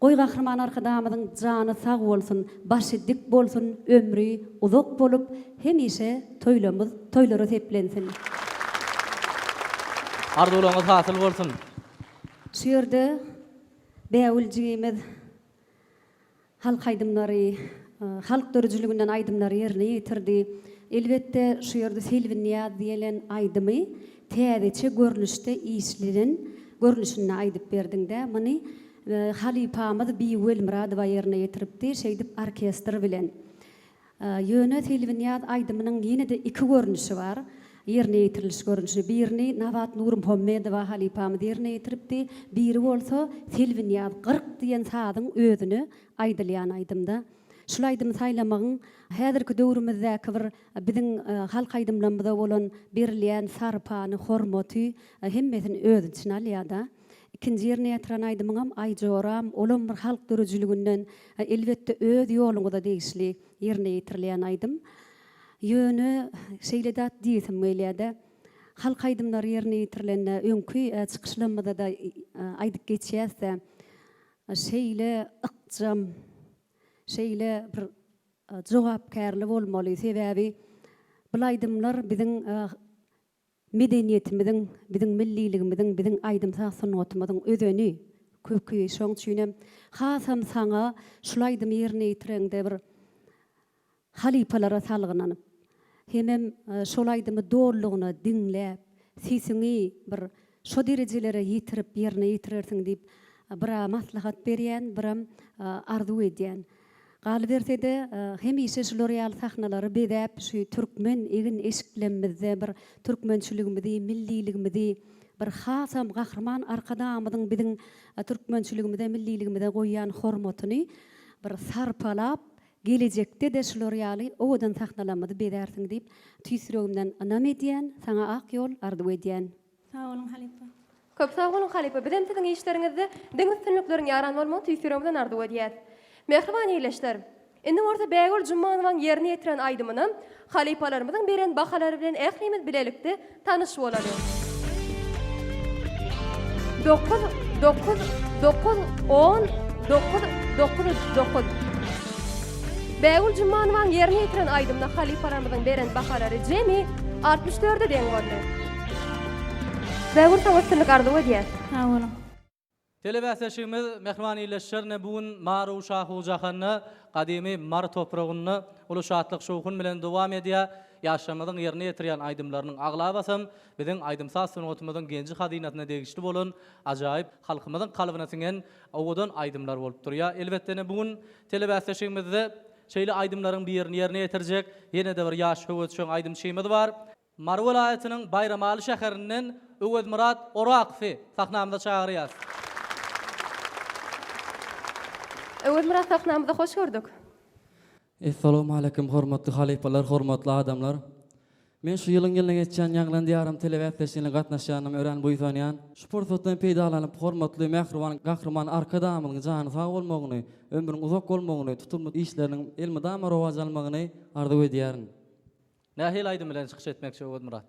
Goý Gahryman Arkadagymyzyň jany sag bolsun, başy dik bolsun, ömri uzak bolup, hemişe toýlamyz toýlara seplensin. Arzuwlaryňyz hasyl bolsun. Şu ýerde Bägül jigimiz halk aýdymlary, halk döredijiliginden aýdymlary ýerine ýetirdi. Elbetde, şu ýerde Selbinýaz diýelen aýdymy täzeçe görnüşde işlenen görnüşinde aýdyp berdiň-dä. Muny halypamyz Bibi Welmyradowa ýerine ýetiripdi, şeýdip orkestr bilen. Ýöne Selbinýaz aýdymynyň ýene-de iki görnüşi bar, ýerine ýetiriliş görnüşi. Birini Nabat Nurmuhammedowa halypamyz ýerine ýetiripdi, biri bolsa Selbinýaz 40 diýen sazyň özüne aýdylýan aýdymda. Şul aýdymy saýlamagyň häzirki döwrümizdäki bir biziň halk aýdymlarymyza bolan berilýän sarpany, hormaty hemmesini öz içine alýar-da. Ikinji ýerine ýetiren aýdymyňam Aý joram, olam bir halk döredijiliginden, elbetde öz ýoluňyza degişli ýerine ýetirilýän aýdym. Ýöne şeýle zat diýesim gelýär-de, halk aýdymlary ýerine ýetirilende öňki çykyşlarymyzda-da aýdyp geçýäs-de, şeýle ykjam, şeýle bir jogapkärli bolmaly, sebäbi bul aýdymlar biziň Medeniýetimiziň, biziň milliligimiziň, biziň aýdym-saz sungatymyzyň özeni, köki. Şoň üçinem hasam saňa şul aýdymy ýerine ýetireňde bir halypalara salgylanyp, hemem şol aýdymy dolulygyna diňläp, sesiňi bir şo derejelere ýetirip ýerine ýetirersiň diýip bir-ä maslahat berýän, biram arzuw edýän. Galyberse-de, hemişe şular ýaly sahnalary bezäp, şu türkmen egin-eşiklemizde bir türkmençiligimizi, milliligimizi bir hasam Gahryman Arkadagymyzyň biziň türkmençiligimize, milliligimize goýýan hormatyny bir sarpalap, gelejekde-de şular ýaly owadan sahnalarymyzy bezärsiň diýip, tüýs ýüregimden ynam edýän, saňa ak ýol arzuw edýän. Sag boluň halypa. Köp sag boluň halypa bizem siziň işleriňizde diňe üstünlikleriň ýaran bolmagyny tüýs ýüregimizden arzuw edýäs. Mähriban ildeşler! Indi bolsa Bägül Jumanowaň ýerine ýetiren aýdymyna halypalarymyzyň beren bahalary bilen ählimiz bilelikde tanyş bolalyň. Dokuz, dokuz, dokuz, on, dokuz, 909. Bägül Jumanowaň ýerine ýetiren aýdymyna halypalarymyzyň beren bahalary jemi 64-e deň boldy. Bägül saňa üstünlik arzuw edýäs. Sag boluň. Telebäsleşigimiz mähriban ildeşlerine bu gün Maru Şahu Jahanda, gadymy Mary topragynda uly şatlyk-şowhun bilen dowam edýär. Ýaşlarymyzyň ýerine ýetirýän aýdymlarynyň aglabasam biziň aýdym-saz sungatymyzyň genji-hazynasyna degişli bolan ajaýyp, halkymyzyň kalbyna siňen owadan aýdymlar bolup durýar. Elbetde, bu gün telebäsleşigimizde şeýle aýdymlaryň birini ýerine ýetirjek ýene-de bir ýaş höwesjeň aýdymçymyz bar. Mary welaýatynyň Baýramaly şäherinden Öwezmyrat Orakowy sahnamyza çagyrýas. Öwezmyrat sahnamyzda hoş gördük. Essalawmaleýkim hormatly halypalar hormatly adamlar. Men şu ýylyň ýylyna geçýän Ýaňlan Diýarym telebäsleşigine gatnaşýanyma örän buýsanýan. Şu pursatdan peýdalanyp, hormatly mähriban Gahryman Arkadagymyzyň jany sag bolmagyny, ömrüniň uzak bolmagyny, tutumly işleriniň elmydama rowaç almagyny arzuw edýärin. Nähili aýdym bilen çykyş etmekçi Öwezmyrat?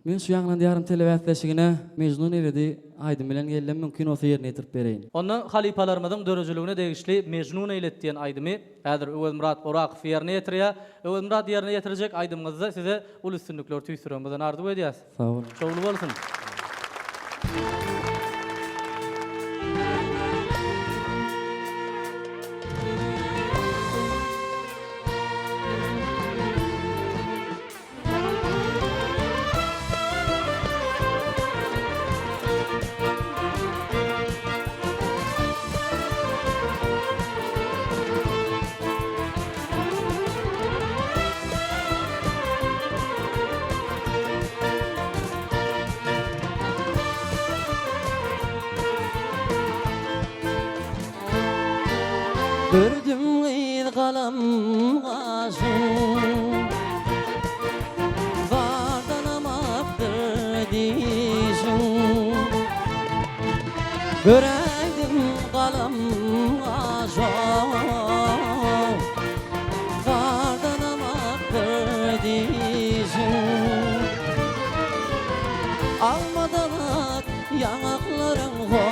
Men şu Ýaňlan Diýarym telebäsleşigine Mejnun eýledi aýdym bilen geldim, mümkin bolsa ýerine ýetirip bereýin. Onda halypalarymyzyň döredijiligine degişli Mejnun eýledi diýen aýdymy häzir Öwezmyrat Orakow ýerine ýetirýär. Öwezmyrat ýerine ýetirjek aýdymyňyzda size uly üstünlikler tüýs ýüregimizden arzuw edýäs. Sag boluň. Şowly bolsun. Gördüm gyz galam gaşyň Zardanam akdyr dişiň Göräýdim galam gaşyň Zardanam akdyr dişiň Almadan ak ýaňaklaryň ho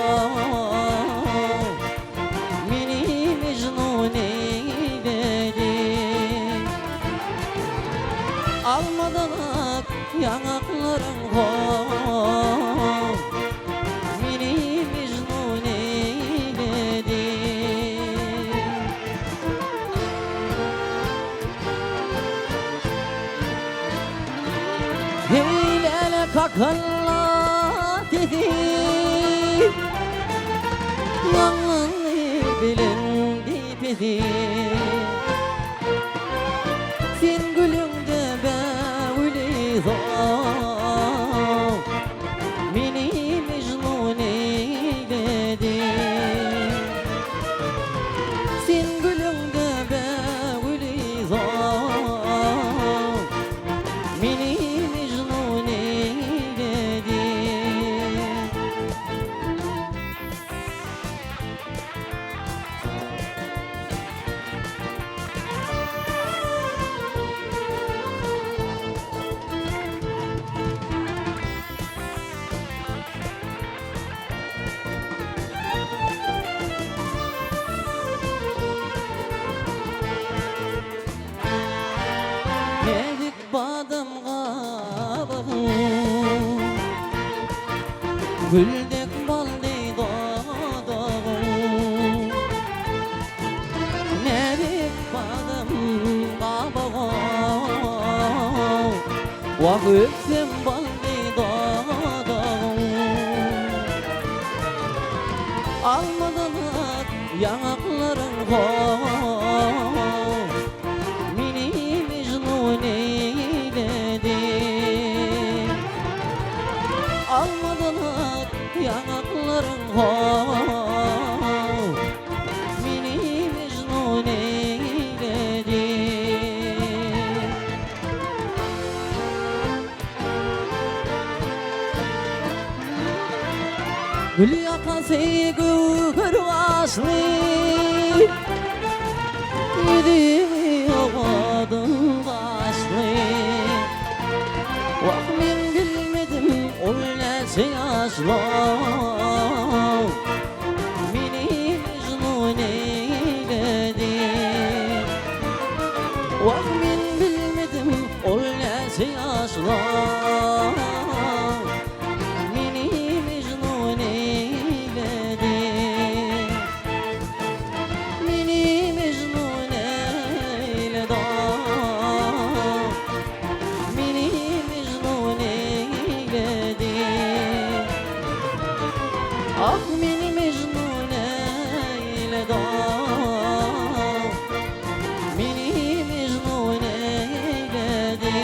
Meni Mejnun eýledi. Almadan ak ýaňaklaryň ho Meni Mejnun eýledi. Heý läle kakalla sesi Ýaňlandy belent pesi Sen gülüňde bägüli zor Meni Mejnun eýledi Sen gülüňde bägüli zor Meni Mejnun eýledi. Näzik badam gabygyň Gül dek bally dodagyň Näzik badam gabygyň Wah öpsem bally dodagyň Almadan ak ýaňaklaryň ho Meni Mejnun eýledi. Almadan ak ýaňaklaryň ho Meni Mejnun eýledi. Gül ýakasy göwher gaşly Ýüzi owadan gaşly Wah men bilmedim ol näçe ýaşly Meni mejnun eýledi Wah men bilmedim ol näçe ýaşly Meni mejnun eýledi Meni mejnun eýledi Meni mejnun eýledi Ah meni mejnun eýledi Meni mejnun eýledi.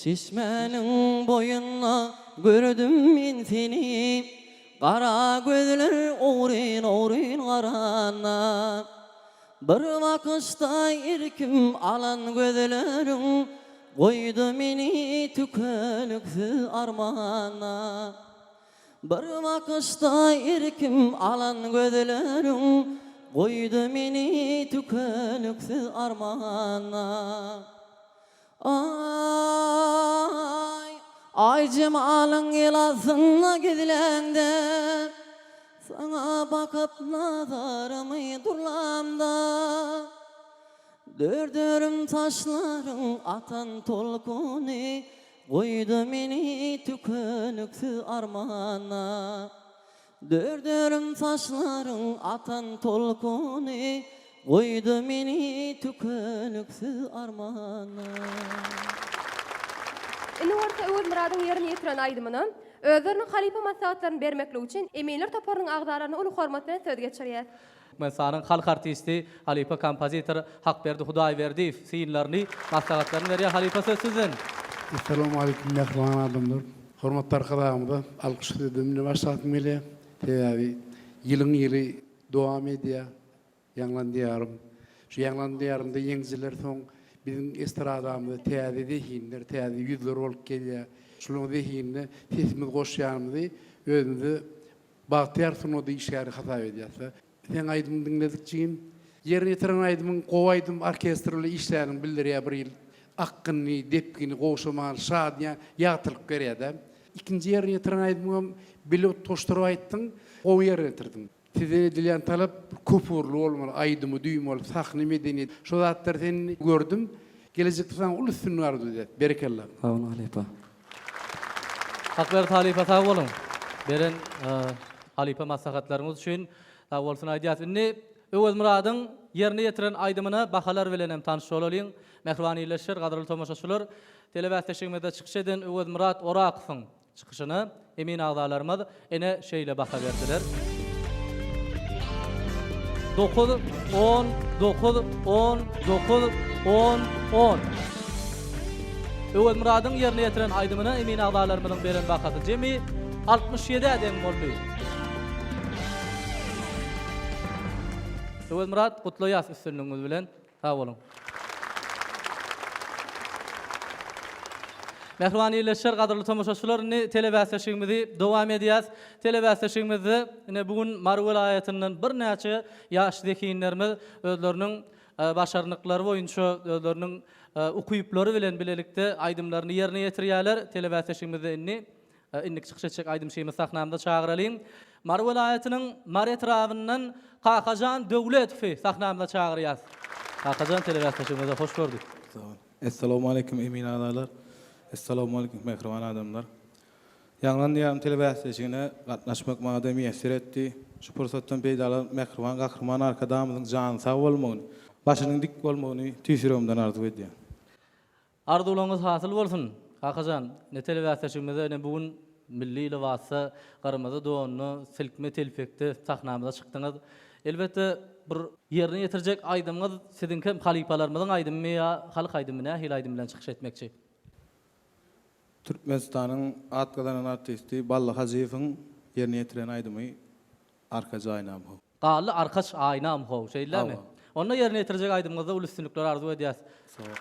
Çeşmäniň boýunda gördüm men seni. Gara gözler ogryn-ogryn garanda. Bir bakyşda erkim alan gözleriň Goýdy meni tükeniksiz armanda. Bir bakyşda erkim alan gözleriň Goýdy meni tükeniksiz armanda. Aý, aý jemalyň el astynda gizleňde, Saňa bakyp nazarymy durlamda, Dördürüm saçlaryň atan tolkuny, Goýdy meni tükeniksiz armana. Dördürüm saçlaryň atan tolkuny, Goýdy meni tükeniksiz armana. Indi bolsa Öwezmyradyň ýerine ýetiren aýdymyna özleriniň halypa maslahatlaryny bermeklik üçin eminler toparynyň agzalaryna uly hormat bilen söz geçirýäs. Türkmenistanyň halk artisti, halypa kompozitor Hakberdi Hudaýberdiýew synlaryny, maslahatlaryny berýär. Halypa söz sizden. Essalawmaleýkim mähriban adamlar. Hormatly Arkadagymyza alkyş sözüm bilen başlasym gelýär. Sebäbi ýylyň ýyly dowam edýär. Ýaňlan diýarym. Şu Ýaňlan diýarymda ýeňijiler soň biziň estradamyza täze zehinler, täze ýüzler bolup gelýär. Şularyň zehinine sesimizi goşýanymyzy özümize bagtyýar sungat işgäri hasap edýäs-de. Seň aýdymyňy diňledik jigim. Ýerine ýetiren aýdymyň gowy aýdym orkestr bilen işläniň bildirýär bir ýyl akgynly, depgini gowşaman şadyýan ýagtylyk berýär-dä. Ikinji ýerine ýetiren aýdymyňam bile utgaşdyryp aýtdyň, gowy ýerine ýetirdiň. Sizden edilýän talap köpugurly bolmaly, aýdymy duýmaly, sahna medeniýeti, şo zatlary sende gördüm. Gelejekde saňa uly üstünlik arzuw edýäs. Berekella. Sag boluň halypa. Hakberdi halypa sag boluň. Beren halypa maslahatlaryňyz üçin sag bolsun aýdýas. Indi Öwezmyradyň ýerine ýetiren aýdymyna bahalar bilen hem tanyş bolalyň. Mähriban ildeşler, gadyrly tomaşaçylar, telebäsleşigimizde çykyş eden Öwezmyrat Orakowyň Çykyşyna emin agzalarymyz ene şeýle baha berdiler. Dokuz, on, dokuz, on, dokuz, on, on. Öwezmyradyň ýerine ýetiren aýdymyna emin agzalarymyzyň beren bahasy jemi 67-ä deň boldy. Öwezmyrat, gutlaýas üstünligiňiz bilen. Sag boluň. Mähriban ildeşler, gadyrly tomaşaçylar, indi telebäsleşigimizi dowam edýäs. Telebäsleşigimizde ine bu gün Mary welaýatyndan birnäçe ýaş zehinlerimiz özleriniň başarnyklary boýunça, özleriniň ukyplary bilen bilelikde aýdymlaryny ýerine ýetirýärler. Telebäsleşigimizde indi Indiki çykyş etjek aýdymçymyzy sahnamyza çagyralyň. Mary welaýatynyň Mary etrabyndan Kakajan Döwletowy sahnamyza çagyrýas. Kakajan telebäsleşigimize hoş gördük. Sag bol. Essalawmaleýkim emin agzalar. Essalawmaleýkim mähriban adamlar. Ýaňlan diýarym telebäsleşigine gatnaşmak maňada miýesser etdi. Şu pursatdan peýdalanyp mähriban Gahryman Arkadagymyzyň jany sag bolmagyny, başynyň dik bolmagyny tüýs ýüregimden arzuw edýän. Arzuwlaryňyz hasyl bolsun, Kakajan! Ine telebäsleşigimize ine bu gün milli lybasda, gyrmyzy donda, silkme telpekde sahnamyza çykdyňyz. Elbetde, bir ýerine ýetirjek aýdymyňyz siziňkem halypalarymyzyň aýdymymy ýa halk aýdymymy, nähili aýdym bilen çykyş etmekçi? Türkmenistanyň at gazanan artisti Bally Hajyýewiň ýerine ýetiren aýdymy Arkaç aýnam how. Garly arkaç aýnam how, şeýdilärmi? Hawa. Onda ýerine ýetirjek aýdymyňyzda uly üstünlikler arzuw edýäs. Sag bol.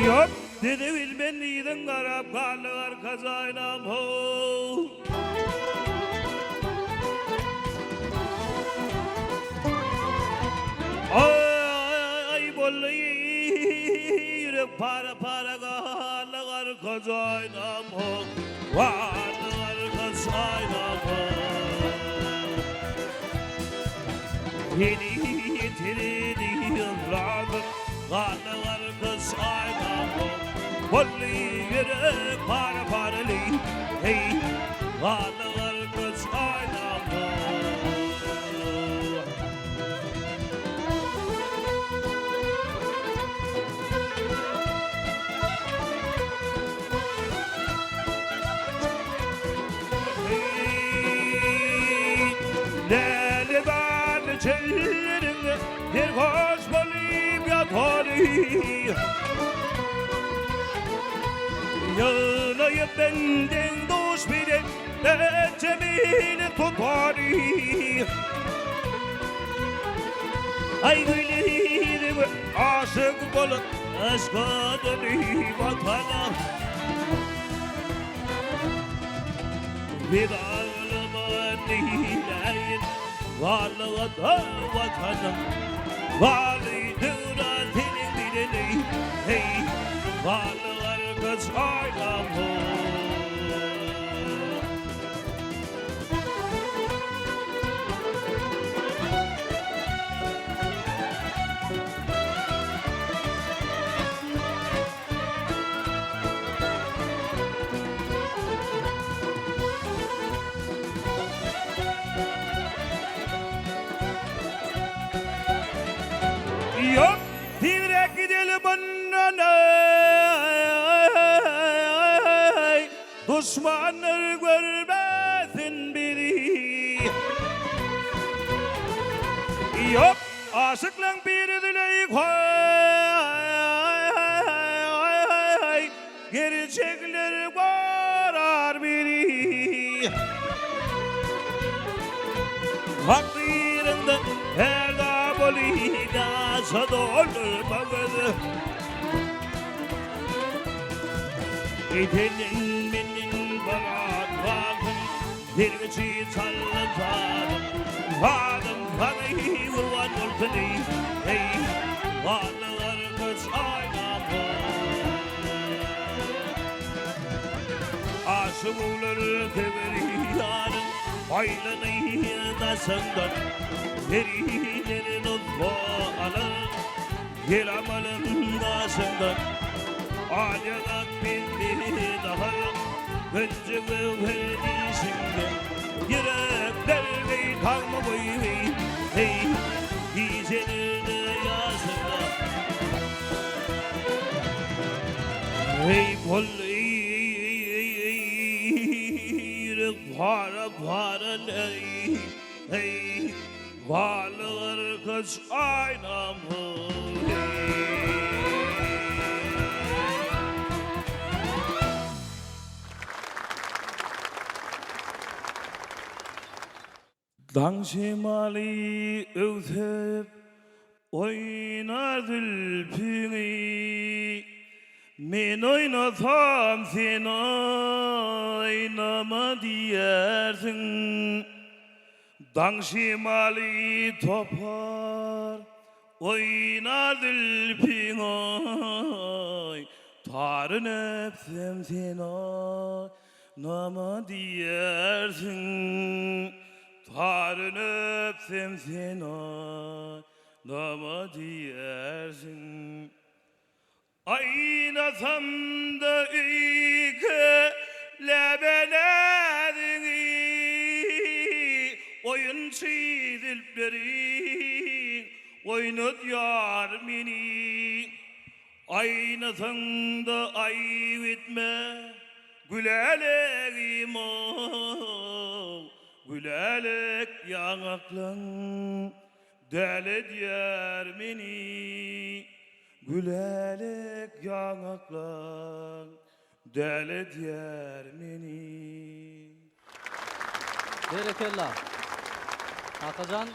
Ýok, dedi bilmen yzyň garap galdy arka jaýnam how. Aý boldy ýürek para para galdy arka jaýnam ho Galdy arka jaýnam ho Seni ýitirdim. ýyglasyn, Garly gyş aýnam ho. Boldy ýürek para-paraly, heý, Garly gyş aýnam ho. Läle barly çölleriň Serhoş bolup ýatary. Ýygnaýyp benden duş bilen Ejemini tutary. Aý gülirim aşyk bolup Yşka dönüp atana. Vidalama neýläýin Varlyga da watanym Garly döwran seniň bileni Heý, garly gargyş aýlam ho. Ýok, tizräk gideli mundan eý, Duşmanlar görmesin bizi. Ýok, aşyklaň biri Züleýha eý, Gerçekler gorar biri. Takdyrynda perda boly daşa doldurma gözü. Edenin menin barat bagym, Dergiçi çallan sazym, Sazym saňa gurban bolsun eý, Eý, barlylar gyş aýnam Aşyk olar söwer ýaryn, Aýlanaý daşyňdan, Periler nusga alar, Gel amalym daşyňdan, Alýaňak bildi nahar, Önje göwher dişiňde, Ýürek derdi tagma goýby, Heý, gijelerde ýaşyňda. Heý, boldy ýürek para-para, Heý, Barlyk gyş aýnam Daň şemaly öwsüp oýnar zülpüňi Men oýnasam sen oýnama diýersiň Daň şemaly topar oýnar zülpüň oý, Taryn öpsem sen oýnama diýersiň. Taryn öpsem sen oýnama diýersiň. Aýnasam-da öýke läbelädiňi, Oýunçy zülpleriň oýnadýar meni. Aýnasaň-da aýyp etme, gülälegim-ow, Gülälek ýaňaklaň däledýär meni. Gülälek ýaňaklaň däledýär meni. Berekella. Kakajan,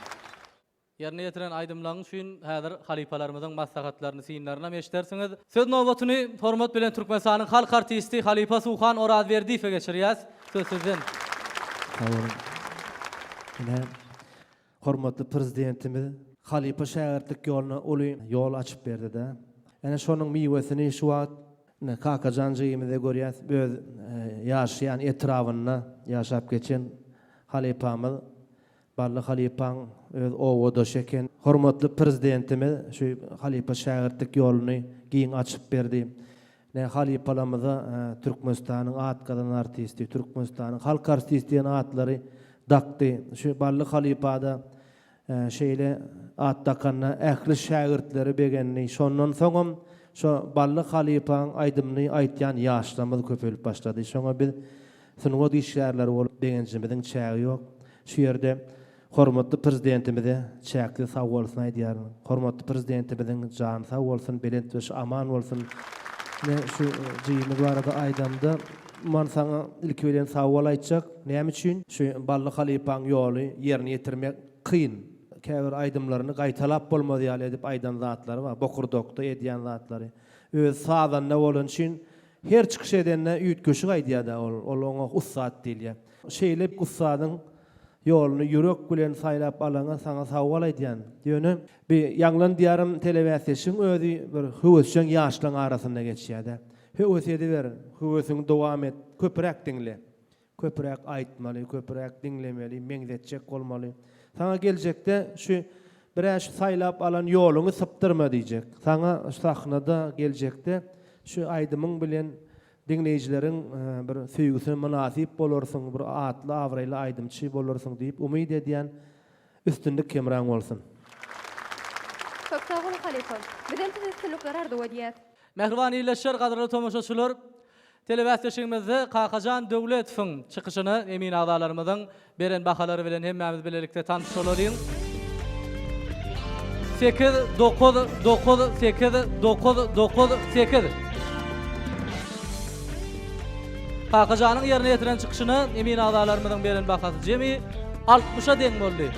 ýerine ýetiren aýdymlaryň üçin häzir halypalarymyzyň maslahatlaryny, synlarynam eşidersiňiz. Söz nobatyny hormat bilen Türkmenistanyň halk artisti halypa Suhan Orazberdiýewe geçirýäs. Söz sizden. Sag boluň. Ine, Hormatly Prezidentimiz halypa-şägirtlik ýoluna uly ýol açyp berdi-de. Ene şonuň miwesini şu wagt ine Kakajan jigimizde görýäs. Öz ýaşaýan etrabynda ýaşap geçen halypamyz. Bally halypaň öz owadaşy eken. Hormatly Prezidentimiz şu halypa-şägirtlik ýoluny giň açyp berdi. Ne halypalarymyza Türkmenistanyň at gazanan artisti, Türkmenistanyň halk artisti diýen atlary dakdy. Şu Bally halypa-da şeýle at dakanda ähli şägirtleri begendi. Şondan soňam şo Bally halypaň aýdymyny aýtýan ýaşlarymyz köpelip başlady. Şoňa biz Sungat işgärleri bolup begenjimiziň çägi ýok. Şu ýerde hormatly Prezidentimize çäksiz sagbolsun aýdýaryn. Hormatly Prezidentimiziň jany sag bolsun, belent başy aman bolsun. Ine şu jigimiz barada aýdamda man saňa ilki bilen sagbol aýtjak. Näme üçin? Şu Bally halypaň ýoly ýerine ýetirmek kyn. Käbir aýdymlaryny gaýtalap bolmaz ýaly edip aýdan zatlary bar, bokurdakda edýän zatlary. Özi sazanda bolany üçin Her çykyş edende üýtgeşik aýdýar-da ol, ol oňa ussat diýilýär. Şeýle ussadyň ýoluny ýürek bilen saýlap alaňa saňa sag bol aýdýan. Ýöne bi Ýaňlan diýarym telebäsleşigiň özi bir höwesjeň ýaşlaň arasynda geçýär-de. Höwes ediber, höwesiňi dowam et, köpräk diňle. Köpräk aýtmaly, köpräk diňlemeli, meňzetjek bolmaly. Saňa geljekde şu bir-ä şu saýlap alan ýoluňy sypdyrma diýjek. Saňa şu sahnada geljekde şu aýdymyň bilen diňleýjileriň bir söýgüsine mynasyp bolarsyň, bir atly-abraýly aýdymçy bolarsyň diýip umyt edýän. Üstünlik hemraň bolsun! Köp sag boluň halypa. Bizem size üstünlikler arzuw edýäs. Mähriban ildeşler, gadyrly tomaşaçylar! Telebäsleşigimizde Kakajan Döwletowyň çykyşyna emin agzalarymyzyň beren bahalary bilen hemmämiz bilelikde tanyş bolalyň. Sekiz, dokuz, dokuz, sekiz, dokuz, dokuz, sekiz. Kakajanyň ýerine ýetiren çykyşyna emin agzalarymyzyň beren bahasy jemi altmyşa deň boldy.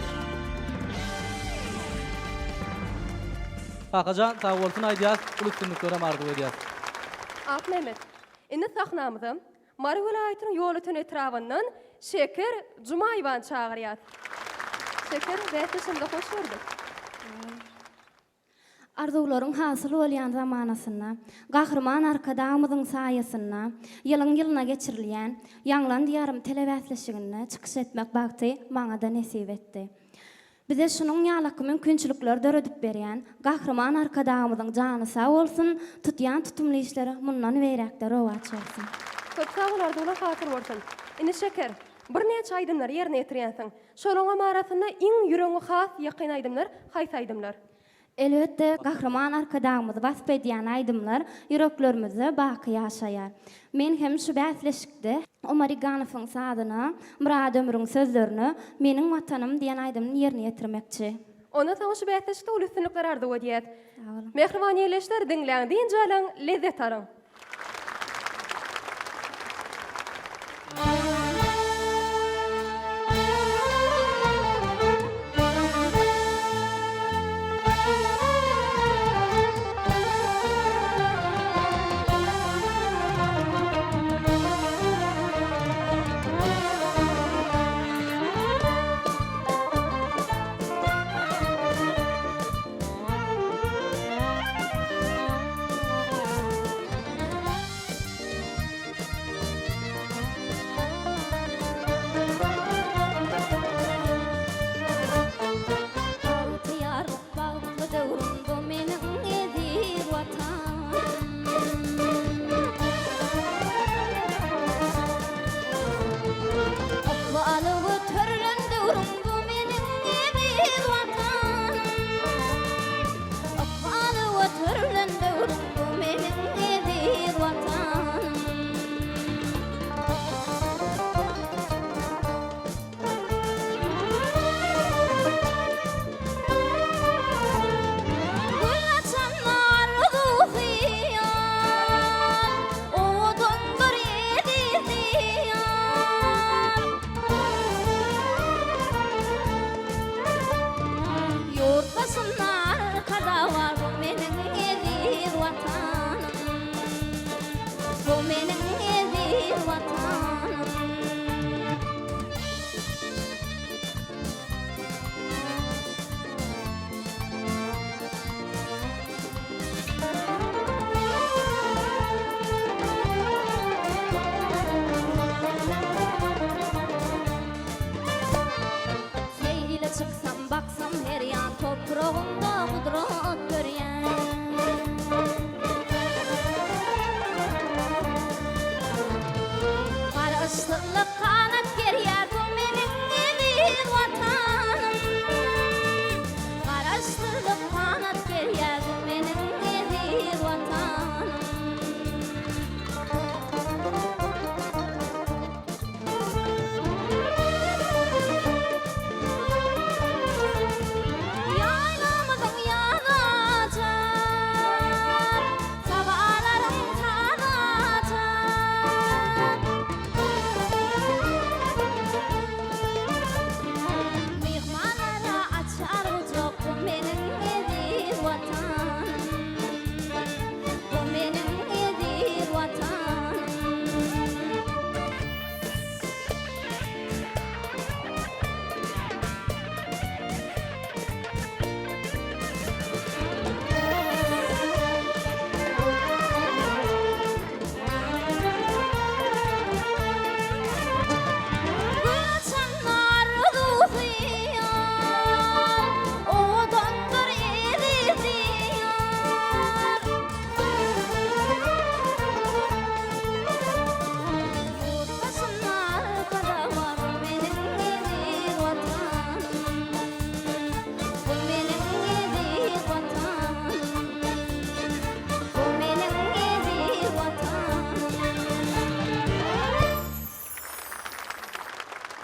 Kakajan sagbolsun aýdýas, uly üstünliklerem arzuw edýäs. Akmämmet, indi sahnamyza Mary welaýatynyň Ýolöten etrabyndan Şeker Jumaýewany çagyrýas. Şeker, bäsdeşimize hoş gördük. Arzuwlaryň hasyl bolýan zamanasynda, Gahryman Arkadagymyzyň saýasynda ýylyň-ýylyna geçirilýän Ýaňlan Diýarym telebäsleşiginde çykyş etmek bagty maňa-da nesip etdi. Bize şunuň ýalaky mümkinçilikleri döredip berýän Gahryman Arkadagymyzyň jany sag bolsun, tutýan tutumly işleri mundan beýläk-de rowaç bolsun! Köp sag bol arzuwlar hasyl bolsun. Indi Şeker, birnäçe aýdymlary ýerine ýetirýänsiň. Şolaňam arasynda iň ýüregiňe has ýakyn aýdymlar haýsy aýdymlar? Elbetde, Gahryman Arkadagymyzy wasp edýän aýdymlar ýüreklerimizde baky ýaşaýar. Men hem şu bäsleşikde Omar Iganowyň sazyna, Myrat Ömrüň sözlerine Meniň Watanym diýen aýdymyny ýerine ýetirmekçi. Onda saňa şu bäsleşikde uly üstünlikler arzuw edýäs. Sag boluň. Mähriban ýerleşler diňläň, dynç alyň, lezzet alyň. Topragyňda gudrat görýän. Garaşsyzlyk ganat gerýär bu meniň eziz Watanym. Garaşsyzlyk ganat gerýär bu meniň eziz Watanym. Ýaýlamyzyň ýazy açar, Sabalaryň sazy açar. Myhmanlara açar gujak bu meniň eziz Watanym. Bu meniň eziz Watanym. Gül açanlar arzuw-hyýal, Owadandyr eziz Diýar. Ýurt başynda Arkadag bar, bu meniň eziz Watanym. Bu meniň eziz Watanym. Bu meniň eziz Watanym.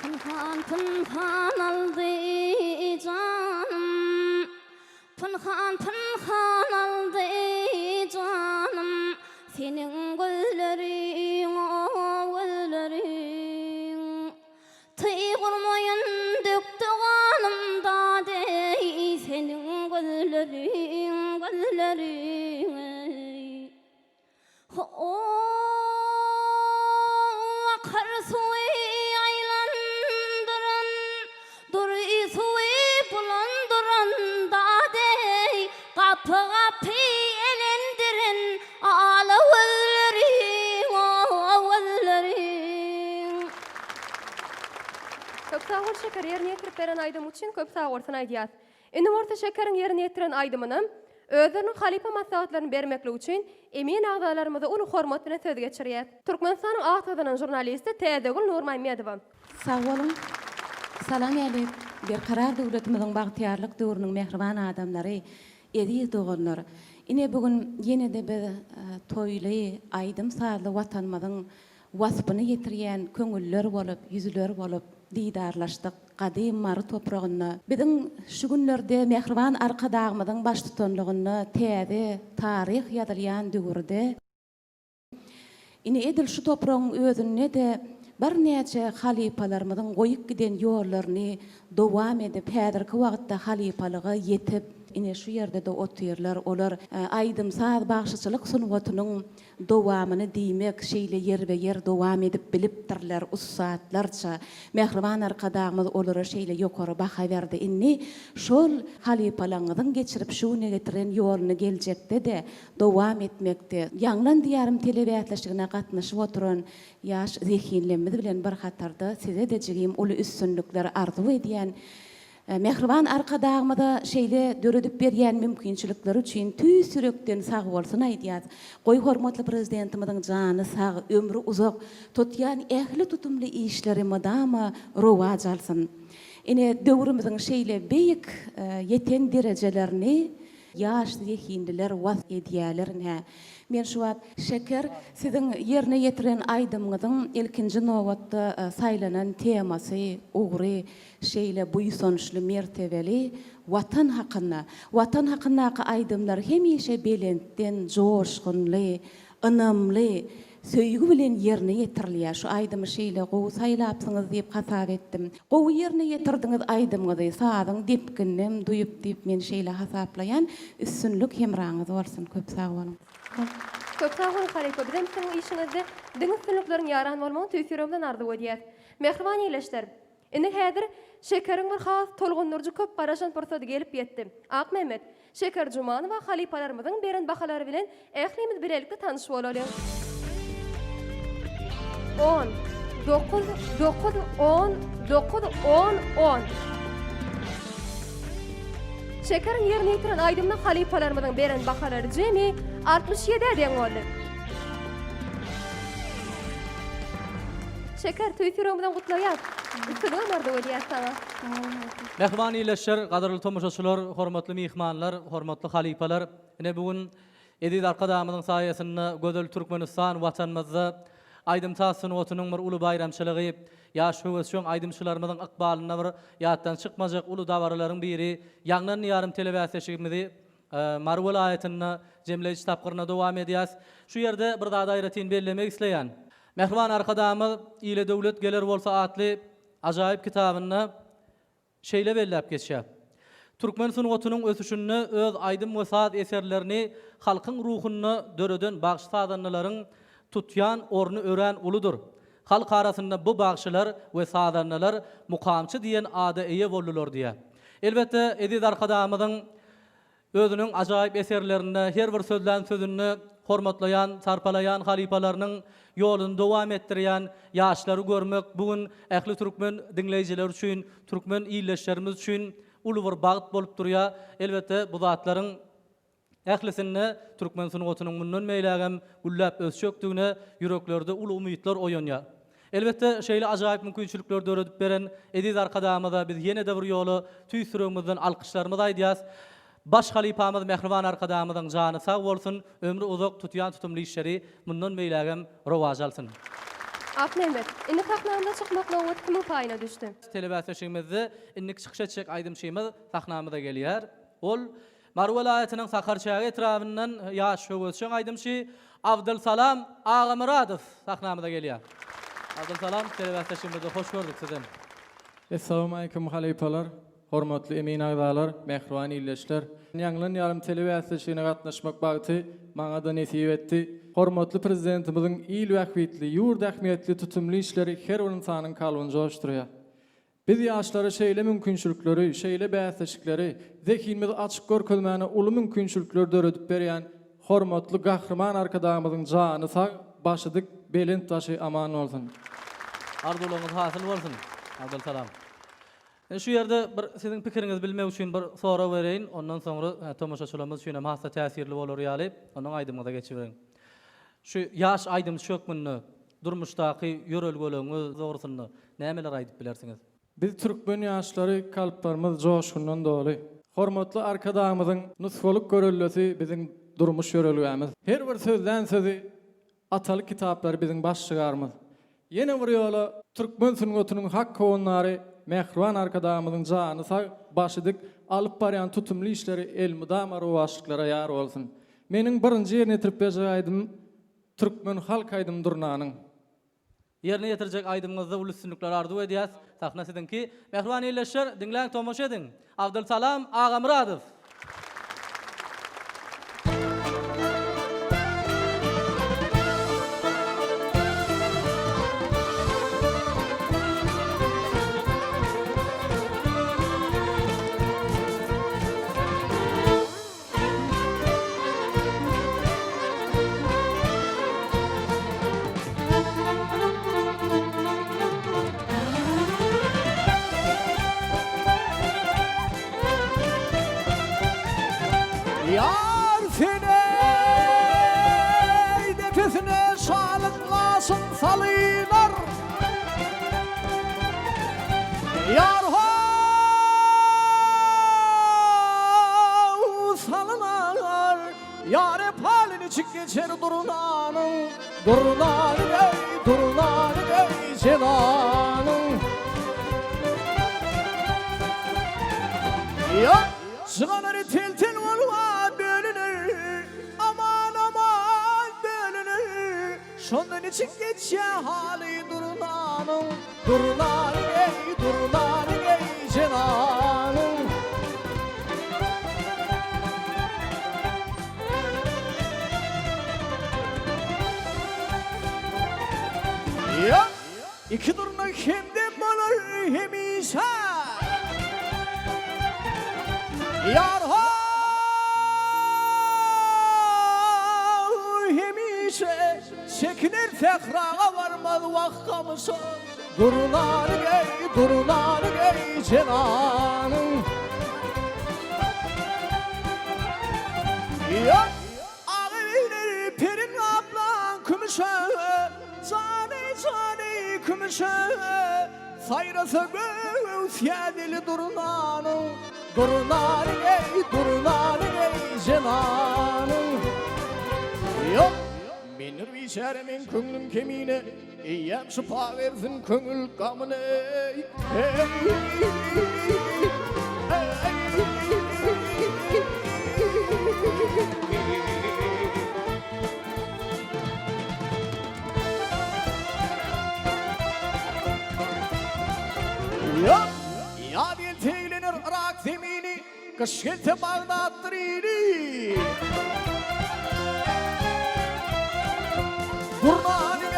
Pynhan pynhan aldy janym. Pynhan pynhan aldy janym. Seniň gözleriň o gözleriň. Tyg urmaýyn dökdi ganym dadeý seniň gözleriň gözleriň eý. Ho-o akar suwy aýlandyran dury suwy bulandyran dadeý gapy-gapy elendiren ala gözleriň o gözleriň. Köp sag bol Şeker ýerine ýetirip beren aýdym üçin köp sag bolsun aýdýas. Indi bolsa Şekeriň ýerine ýetiren aýdymyna özleriniň halypa maslahatlaryny bermeklik üçin emin agzalarymyza uly hormat bilen söz geçirýäs. Türkmenistanyň at gazanan žurnalisti Täzegül Nurmämmedowa. Sag boluň. Salam älik, Berkarar döwletimiziň bagtyýarlyk döwrüniň mähriban adamlary, eziz doganlar! Ine bu gün ýene-de biz toýly, aýdym-sazly Watanymyzyň waspyny ýetirýän köňüller bolup, ýüzler bolup didarlaşdyk gadym Mary topragynda. Biziň şu günlerde mähriban Arkadagymyzyň baştutanlygynda täze taryh ýazylýan döwürde, ine edil şu topragyň özünde-de birnäçe halypalarymyzyň goýup giden ýollaryny dowam edip, häzirki wagtda halypalyga ýetip, ine şu ýerde-de otyrlar. Olar aýdym-saz, bagşyçylyk sungatynyň Dowamyny diýmek, şeýle ýerbe-ýer dowam edip bilipdirler, ussatlarça. Mähriban Arkadagymyz olara şeýle ýokary baha berdi. Indi şol halypalaňyzyň geçirip şu güne getiren ýoluny geljekde-de dowam etmekde, Ýaňlan Diýarym telebäsleşigine gatnaşyp oturan ýaş zehinlemmiz bilen bir hatarda size-de jigim uly üstünlikler arzuw edýän. Mähriban Arkadagymyza şeýle döredip berýän mümkinçilikleri üçin tüýs ýürekden sagbolsun aýdýas. Goý hormatly Prezidentimiziň jany sag, ömri uzak, tutýan ähli tutumly işleri mydama rowaç alsyn. Ine, döwrümiziň şeýle beýik ýeten derejelerini ýaş zehinliler wasp edýäler ine. Men şu wagt Şeker, siziň ýerine ýetiren aýdymyňyzyň ilkinji nobatda saýlanan temasy, ugry Şeýle buýsançly mertebeli Watan hakynda, Watan hakyndaky aýdymlar hemişe belentden, joşgunly, ynamly, söýgi bilen ýerine ýetirilýär. Şu aýdymy şeýle gowy saýlapsyňyz diýip hasap etdim. Gowy ýerine ýetirdiňiz aýdymyňyzy, sazyň depgininem duýup diýip men şeýle hasaplaýan. Üstünlik hemraňyz bolsun. Köp sag boluň. Köp sag boluň halypa bizem siziň işiňizde diňe üstünlikleriň ýaran bolmagyny tüýs ýüregimden arzuw edýäs. Mähriban ildeşler! Indi häzir Şekeriň bir has tolgundyryjy köp garaşan pursady gelip ýetdi. Akmämmet, Şeker Jumanowa halypalarymyzyň beren bahalary bilen ählimiz bilelikde tanyş bolalyň. On, dokuz, dokuz, on, dokuz, on, on. Şekeriň ýerine ýetiren aýdymyna halypalarymyzyň beren bahalary jemi 67-ä deň boldy. Şeker, tüýs ýüregimizden gutlaýas. Üstünligem arzuw edýäs saňa. Mähriban ildeşler, gadyrly tomaşaçylar, hormatly myhmanlar, hormatly halypalar! Ine bu gün Eziz Arkadagymyzyň saýasynda gözel Türkmenistan Watanymyzda aýdym-saz sungatynyň bir uly baýramçylygy, ýaş höwesjeň aýdymçylarymyzyň ykbalynda bir ýatdan çykmajak uly dabaralaryň biri Ýaňlan diýarym telebäsleşigimizi Mary welaýatynda jemleýji tapgyryna dowam edýäs. Şu ýerde bir zady aýratyn bellemek isleýän. Mähriban Arkadagymyz Ile döwlet geler bolsa atly ajaýyp kitabynda şeýle belläp geçýär, Türkmen sungatynyň ösüşinde öz aýdym we saz eserlerini halkyň ruhunda döreden bagşy-sazandalaryň tutýan orny örän uludyr. Halk arasynda bu bagşylar we sazandalar mukamçy diýen ada eýe boldular diýýär. Elbetde, eziz Arkadagymyzyň Özüniň ajaýyp eserlerinde, her bir sözlän sözünde hormatlaýan, sarpalaýan halypalarynyň ýoluny dowam etdirýän ýaşlary görmek bu gün ähli türkmen diňleýjileri üçin, türkmen ildeşlerimiz üçin uly bir bagt bolup durýar. Elbetde, bu zatlaryň ählisinde türkmen sungatynyň mundan beýlägem gülläp ösjekdigine ýüreklerde uly umytlar oýanýar. Elbetde, şeýle ajaýyp mümkinçilikleri döredip beren eziz Arkadagymyza biz ýene-de bir ýola tüýs ýüregimizden alkyşlarymyzy aýdýas. Baş halypamyz mähriban Arkadagymyzyň jany sag bolsun, ömri uzak, tutýan tutumly işleri mundan beýlägem rowaç alsyn. Akmämmet, indi sahnamyza çykmak nobaty kimiň paýyna düşdi? Telebäsleşigimizde indiki çykyş etjek aýdymçymyz sahnamyza gelýär. Ol Mary welaýatynyň Sakarçäge etrabyndan ýaş höwesjeň aýdymçy Abdylsalam Agamyradow sahnamyza gelýär. Abdylsalam, telebäsleşigimizde hoş gördük sizem. Essalawmaleýkum halypalar, hormatly emin agzalar, mähriban ildeşler. Ýaňlan ýarym telebäsleşigine gatnaşmak bagty maňa-da nesip etdi. Hormatly Prezidentimiziň il bähbitli, ýurt ähmiýetli tutumly işleri her bir ynsanyň kalbyny joşdurýar. Biz ýaşlara şeýle mümkinçilikleri, şeýle bäsleşikleri, zehinimizi açyk görkezmäne uly mümkinçilikleri döredip berýän hormatly Gahryman Arkadagymyzyň jany sag, başy dik, belent başy aman bolsun! Arzuwlaryňyz hasyl bolsun, Abdylsalam. Indi şu ýerde bir siziň pikiriňizi bilmek üçin bir sorag bereýin, ondan soňra tomaşaçylarymyz üçin hem has-da täsirli bolar ýaly, ondan aýdymyňyza geçiberiň. Şu ýaş aýdymçy hökmünde Durmuşdaky ýörelgeleriňiz dogrusynda nämeler aýdyp bilersiňiz? Biz türkmen ýaşlary kalplarymyz joşgundan doly. Hormatly Arkadagymyzyň nusgalyk görellesi biziň durmuş ýörelgämiz. Her bir sözlän sözi, atalyk kitaplary biziň baş şygarymyz. Ýene bir ýola türkmen sungatynyň hak howandary mähriban Arkadagymyzyň jany sag, başy dik, alyp barýan tutumly işleri elmydama rowaçlyklara ýar bolsun. Meniň birinji ýerine ýetirip berjek aýdymym Türkmen halk aýdymy Durnanyň. Ýerine ýetirjek aýdymyňyzda uly üstünlikler arzuw edýäs. Sahna siziňki. Mähriban ildeşler, diňläň tomaşa ediň. Abdylsalam Agamyradow. Ýar seni depesine şalyk laşyn salylar. Ýar ho salynar Ýar paly niçik geçer durnanyň Durnanyň eý durnanyň eý jenanyň Ýar jygalary tel-tel bolup bölüner Aman aman bölüner Şonda niçik geçýär haly durnanyň Durnanyň eý, durnanyň eý jenanyň. Ýa, iki durna hemdem bolar hemişe. Ýar ho hemişe çekiler sähraga barmaz wah gamyşa. Durnanyň eý, durnanyň eý jenanyň. Ýok! Agy perin gaplan kümüşe, Jany, jany kümüşe, Saýrasa göwüsýä dili durnanyň, Durnanyň eý, durnanyň eý, jenanyň. Ýok! Mendir biçäre meň köňlüm kemine, Eýýäm şypa bersin köňül gamyny eý, Ýok, ýaz gelse eglenir Yrak zemini, Gyş gelse Bagdatdyr ili. Durnanyň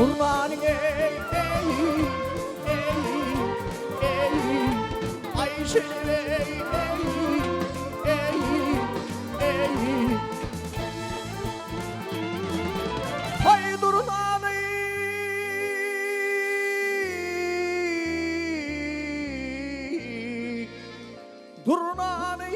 Durnanyň eý, eý, eý, eý, Aýşelim eý, eý, eý, eý. Haý durnany. Durnany.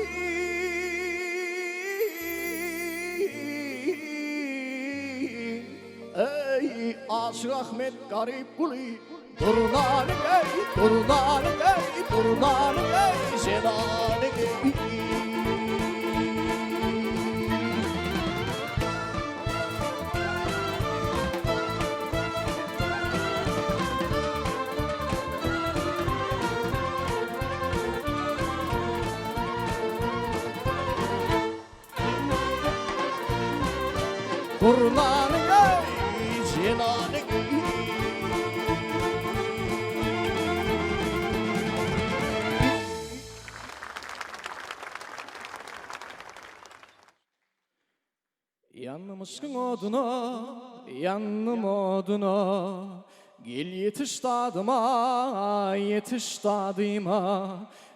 Eý, Aşyk Ahmet garyp guly, Durnanyň eý, durnanyň eý, durnanyň eý, jenanyň eý. Durnanyň eý, jenanyň eý. Ýandym yşkyň oduna, ýandym oduna, Gel ýetiş dadyma, ýetiş dadyma.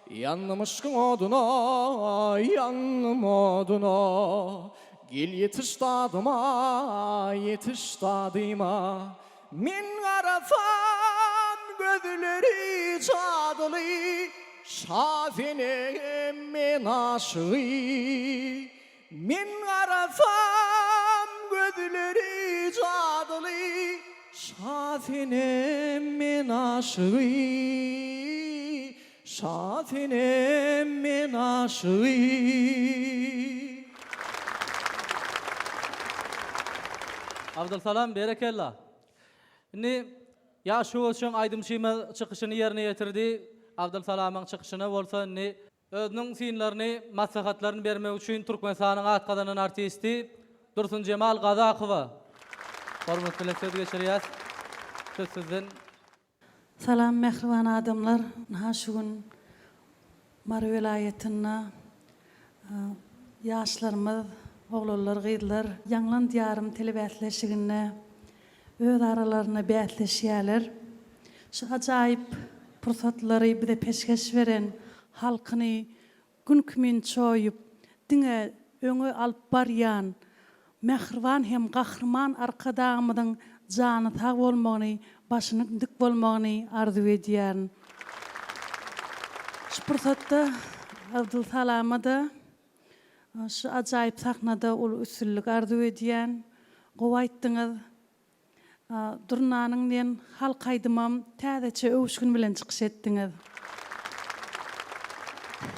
Ýandym yşkyň oduna, ýandym oduna, Gel ýetiş dadyma, ýetiş dadyma. Men garasam gözleri jadyly, Şasenem men aşygy. Men garasam gözleri jadyly, Şasenem men aşygy, Şasenem men aşygy. Abdylsalam berekella. Indi ýaş höwesjeň aýdymçymyz çykyşyny ýerine ýetirdi. Abdylsalamyň çykyşyna bolsa indi Özüniň synlaryny, maslahatlaryny bermek üçin Türkmenistanyň at gazanan artisti Dursunjemal Gazakowa hormat bilen söz geçirýäs. Söz sizden. Salam mähriban adamlar ynha şu gün Mary welaýatynda ýaşlarymyz oglanlar gyzlar Ýaňlan diýarym telebäsleşiginde öz aralarynda bäsleşýärler. Şu ajaýyp pursatlary bize peşgeş beren, halkyny Gün kimin çoýup, diňe öňe alyp barýan mähriban hem Gahryman Arkadagymyzyň jany sag bolmagyny, başynyň dik bolmagyny arzuw edýärin. Şu pursatda Abdylsalama-da şu ajaýyp sahnada uly üstünlik arzuw edýän. Gowy aýtdyňyz. Durnanyň diýen halk aýdymam täzeçe öwüşgin bilen çykyş etdiňiz.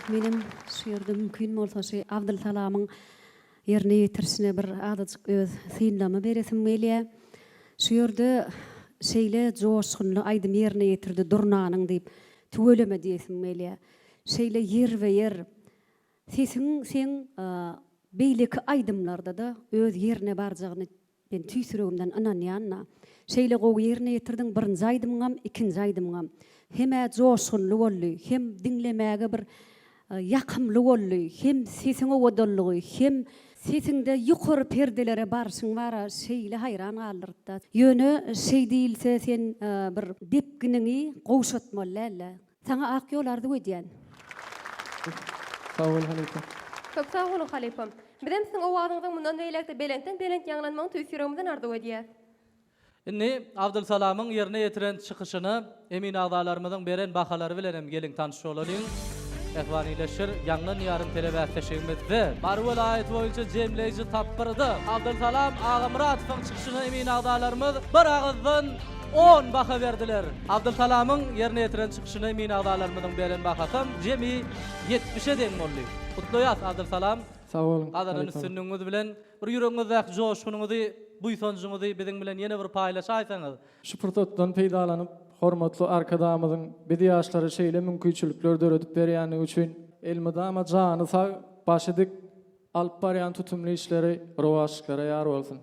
Menem şu ýerde mümkin bolsa şu Abdylsalamyň ýerine ýetirişine bir azajyk öz synlamy beresim gelýär. Şu ýerde şeýle joşgunly aýdym ýerine ýetirdi Durnanyň diýip tüweleme diýesim gelýär. Şeýle ýerbe-ýer sesiň seň beýleki aýdymlarda-da öz ýerine barjagyny Men tüýs ýüregimden ynanýan-da. Şeýle gowy ýerine ýetirdiň birinji aýdymyňam, ikinji aýdymyňam. Hem-ä joşgunly boldy, hem diňlemäge bir ýakymly boldy, hem sesiň owadanlygy, hem sesiňde ýokary perdelere barşyň bar-a şeýle haýran galdyrdy-da. Ýöne şeý diýilse sen bir depginiňi gowşatmaly däl-dä. Saňa ak ýol arzuw edýän. Sag bol halypa. Köp sag boluň halypam. Bizem siziň owazyňyzyň mundan beýläk-de belentden belent ýaňlanmagyny tüýs ýüregimizden arzuw edýäs. Indi Abdylsalamyň ýerine ýetiren çykyşyna emin agzalarymyzyň beren bahalary bilen hem geliň tanyş bolalyň. Mähriban ildeşler, Ýaňlan ýarym telebäsleşigimizde Mary welaýaty boýunça jemleýji tapgyrda Abdylsalam Agamyradowyň çykyşyna emin agzalarymyz bir agyzdan on baha berdiler. Abdylsalamyň ýerine ýetiren çykyşyna emin agzalarymyzyň beren bahasam jemi ýetmişe deň boldy. Gutlaýas Abdylsalam! Sag boluň, Gazanan halypa. üstünligiňiz bilen bir ýüregiňizdäki joşgunyňyzy, buýsanjyňyzy biziň bilen ýene bir paýlaşaýsaňyz. Şu pursatdan peýdalanyp, hormatly Arkadagymyzyň biz ýaşlara şeýle mümkinçilikler döredip berýändigi üçin elmydama jany sag, başy dik, alyp barýan tutumly işleri rowaçlyklara ýar bolsun!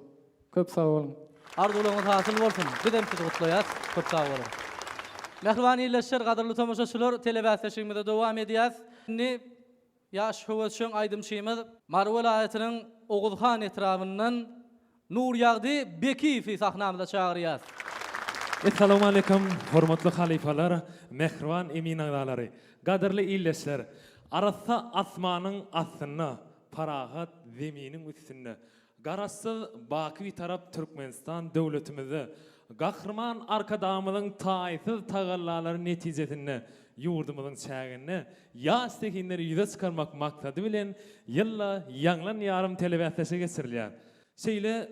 Köp sag boluň! Arzuwlaryňyz hasyl bolsun! Bizem sizi gutlaýas! Köp sag boluň! Mähriban ildeşler, gadyrly tomaşaçylar, telebäsleşigimize dowam edýäs. Indi Ýaş höwesjeň aýdymçymyz Mary welaýatynyň Oguzhan etrabyndan Nurýagdy Bekiýewi sahnamyza çagyrýas. Essalawmaleýkum, hormatly halypalar, mähriban emin agzalary, gadyrly ildeşler! Arassa asmanyň astynda, parahat zeminiň üstünde Garaşsyz, baky Bitarap Türkmenistan döwletimizde Gahryman Arkadagymyzyň taýsyz tagallalary netijesinde ýurdumyzyň çäginde ýaş zehinleri ýüze çykarmak maksady bilen ýylda Ýaňlan ýarym telebäsleşigi geçirilýär. Şeýle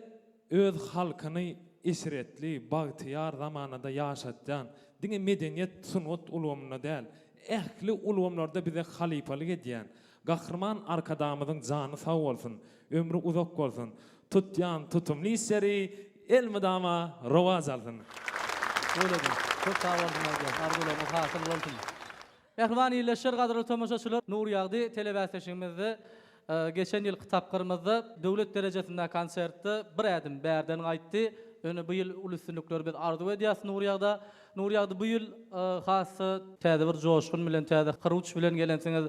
öz halkyny eşretli, bagtyýar zamanada ýaşatýan, diňe medeniýet, sungat ulgamynda däl, ähli ulgamlarda bize halypalyk edýän Gahryman Arkadagymyzyň jany sag bolsun, ömri uzak bolsun, tutýan tutumly işleri elmydama rowaç alsyn! Öýlediň. Köp sag bolsun aýdýas. Arzuwlaryňyz hasyl bolsun. Mähriban ildeşler, gadyrly tomaşaçylar, Nurýagdy telebäsleşigimizde geçen ýylky tapgyrymyzda döwlet derejesindäki konsertde bir ädim bärden gaýtdy. Ýöne bu ýyl uly üstünlikleri biz arzuw edýäs Nurýagda. Nurýagdy bu ýyl has-da täze bir joşgun bilen, täze hyruç bilen gelensiňiz.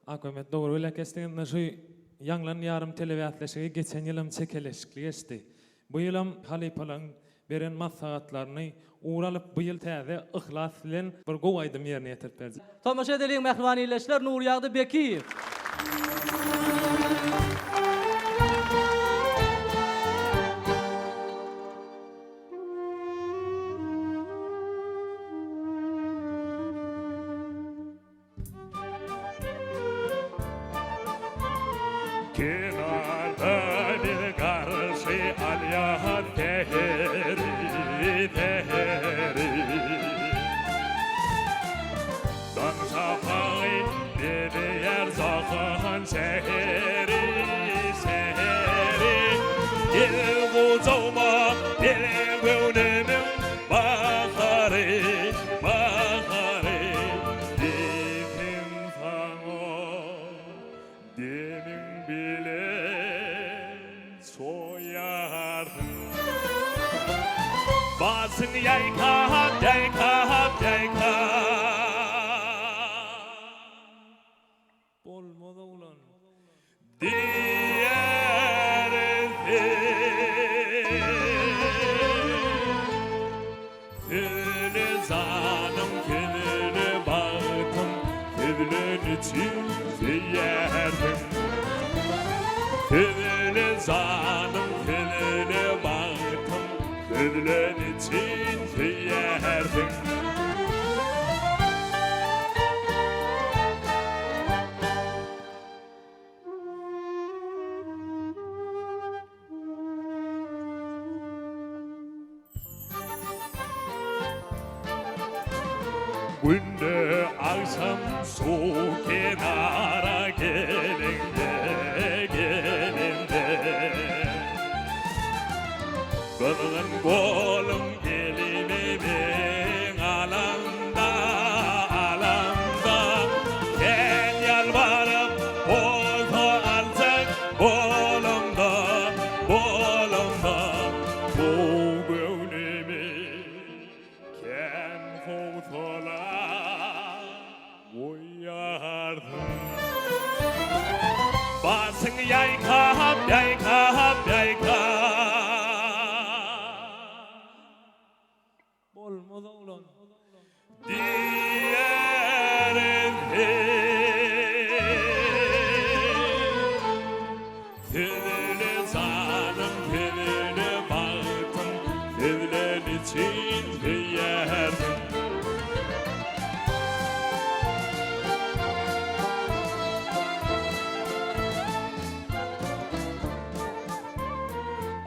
Akmämmet dogry belläp geçdiňiz. Indi şu Ýaňlan ýarym telebäsleşigi geçen ýylam çekeleşikli geçdi. Bu ýylam halypalaryň beren maslahatlaryny ugur alyp bu ýyl täze yhlas bilen bir gowy aýdym ýerine ýetirip berjek. Tomaşa edeliň mähriban ildeşler Nurýagdy Bekiýew. Kenarda bir garşy alýar säheri, säheri. Daň şapagy bezeýär jahan şäheri, şäheri. Gel gujagyma, gel göwnümiň bahary, bahary. Diýsem saňa demiň bilen çoýarsyň. Başyň ýaýkap, ýaýkap, ýaýkap. Bolmaz oglan. Diýersiň. Söýle janym, söýle bagtym, Söýlen üçin söýerdim. Söýle janym, söýle bagtym, Söýlen üçin söýerdim. Günde agşam su kenara gelende, gelende Gyzgyn goluň elime meň alamda, alamda Kän ýalbaryp bolsa aljak bolamda, bolamda Bu göwnümi kän howsala goýarsyň. Başyňy ýaýkap, ýaýkap, ýaýkap. Bolmaz oglan. Diýerin. üçin söýýärsiň.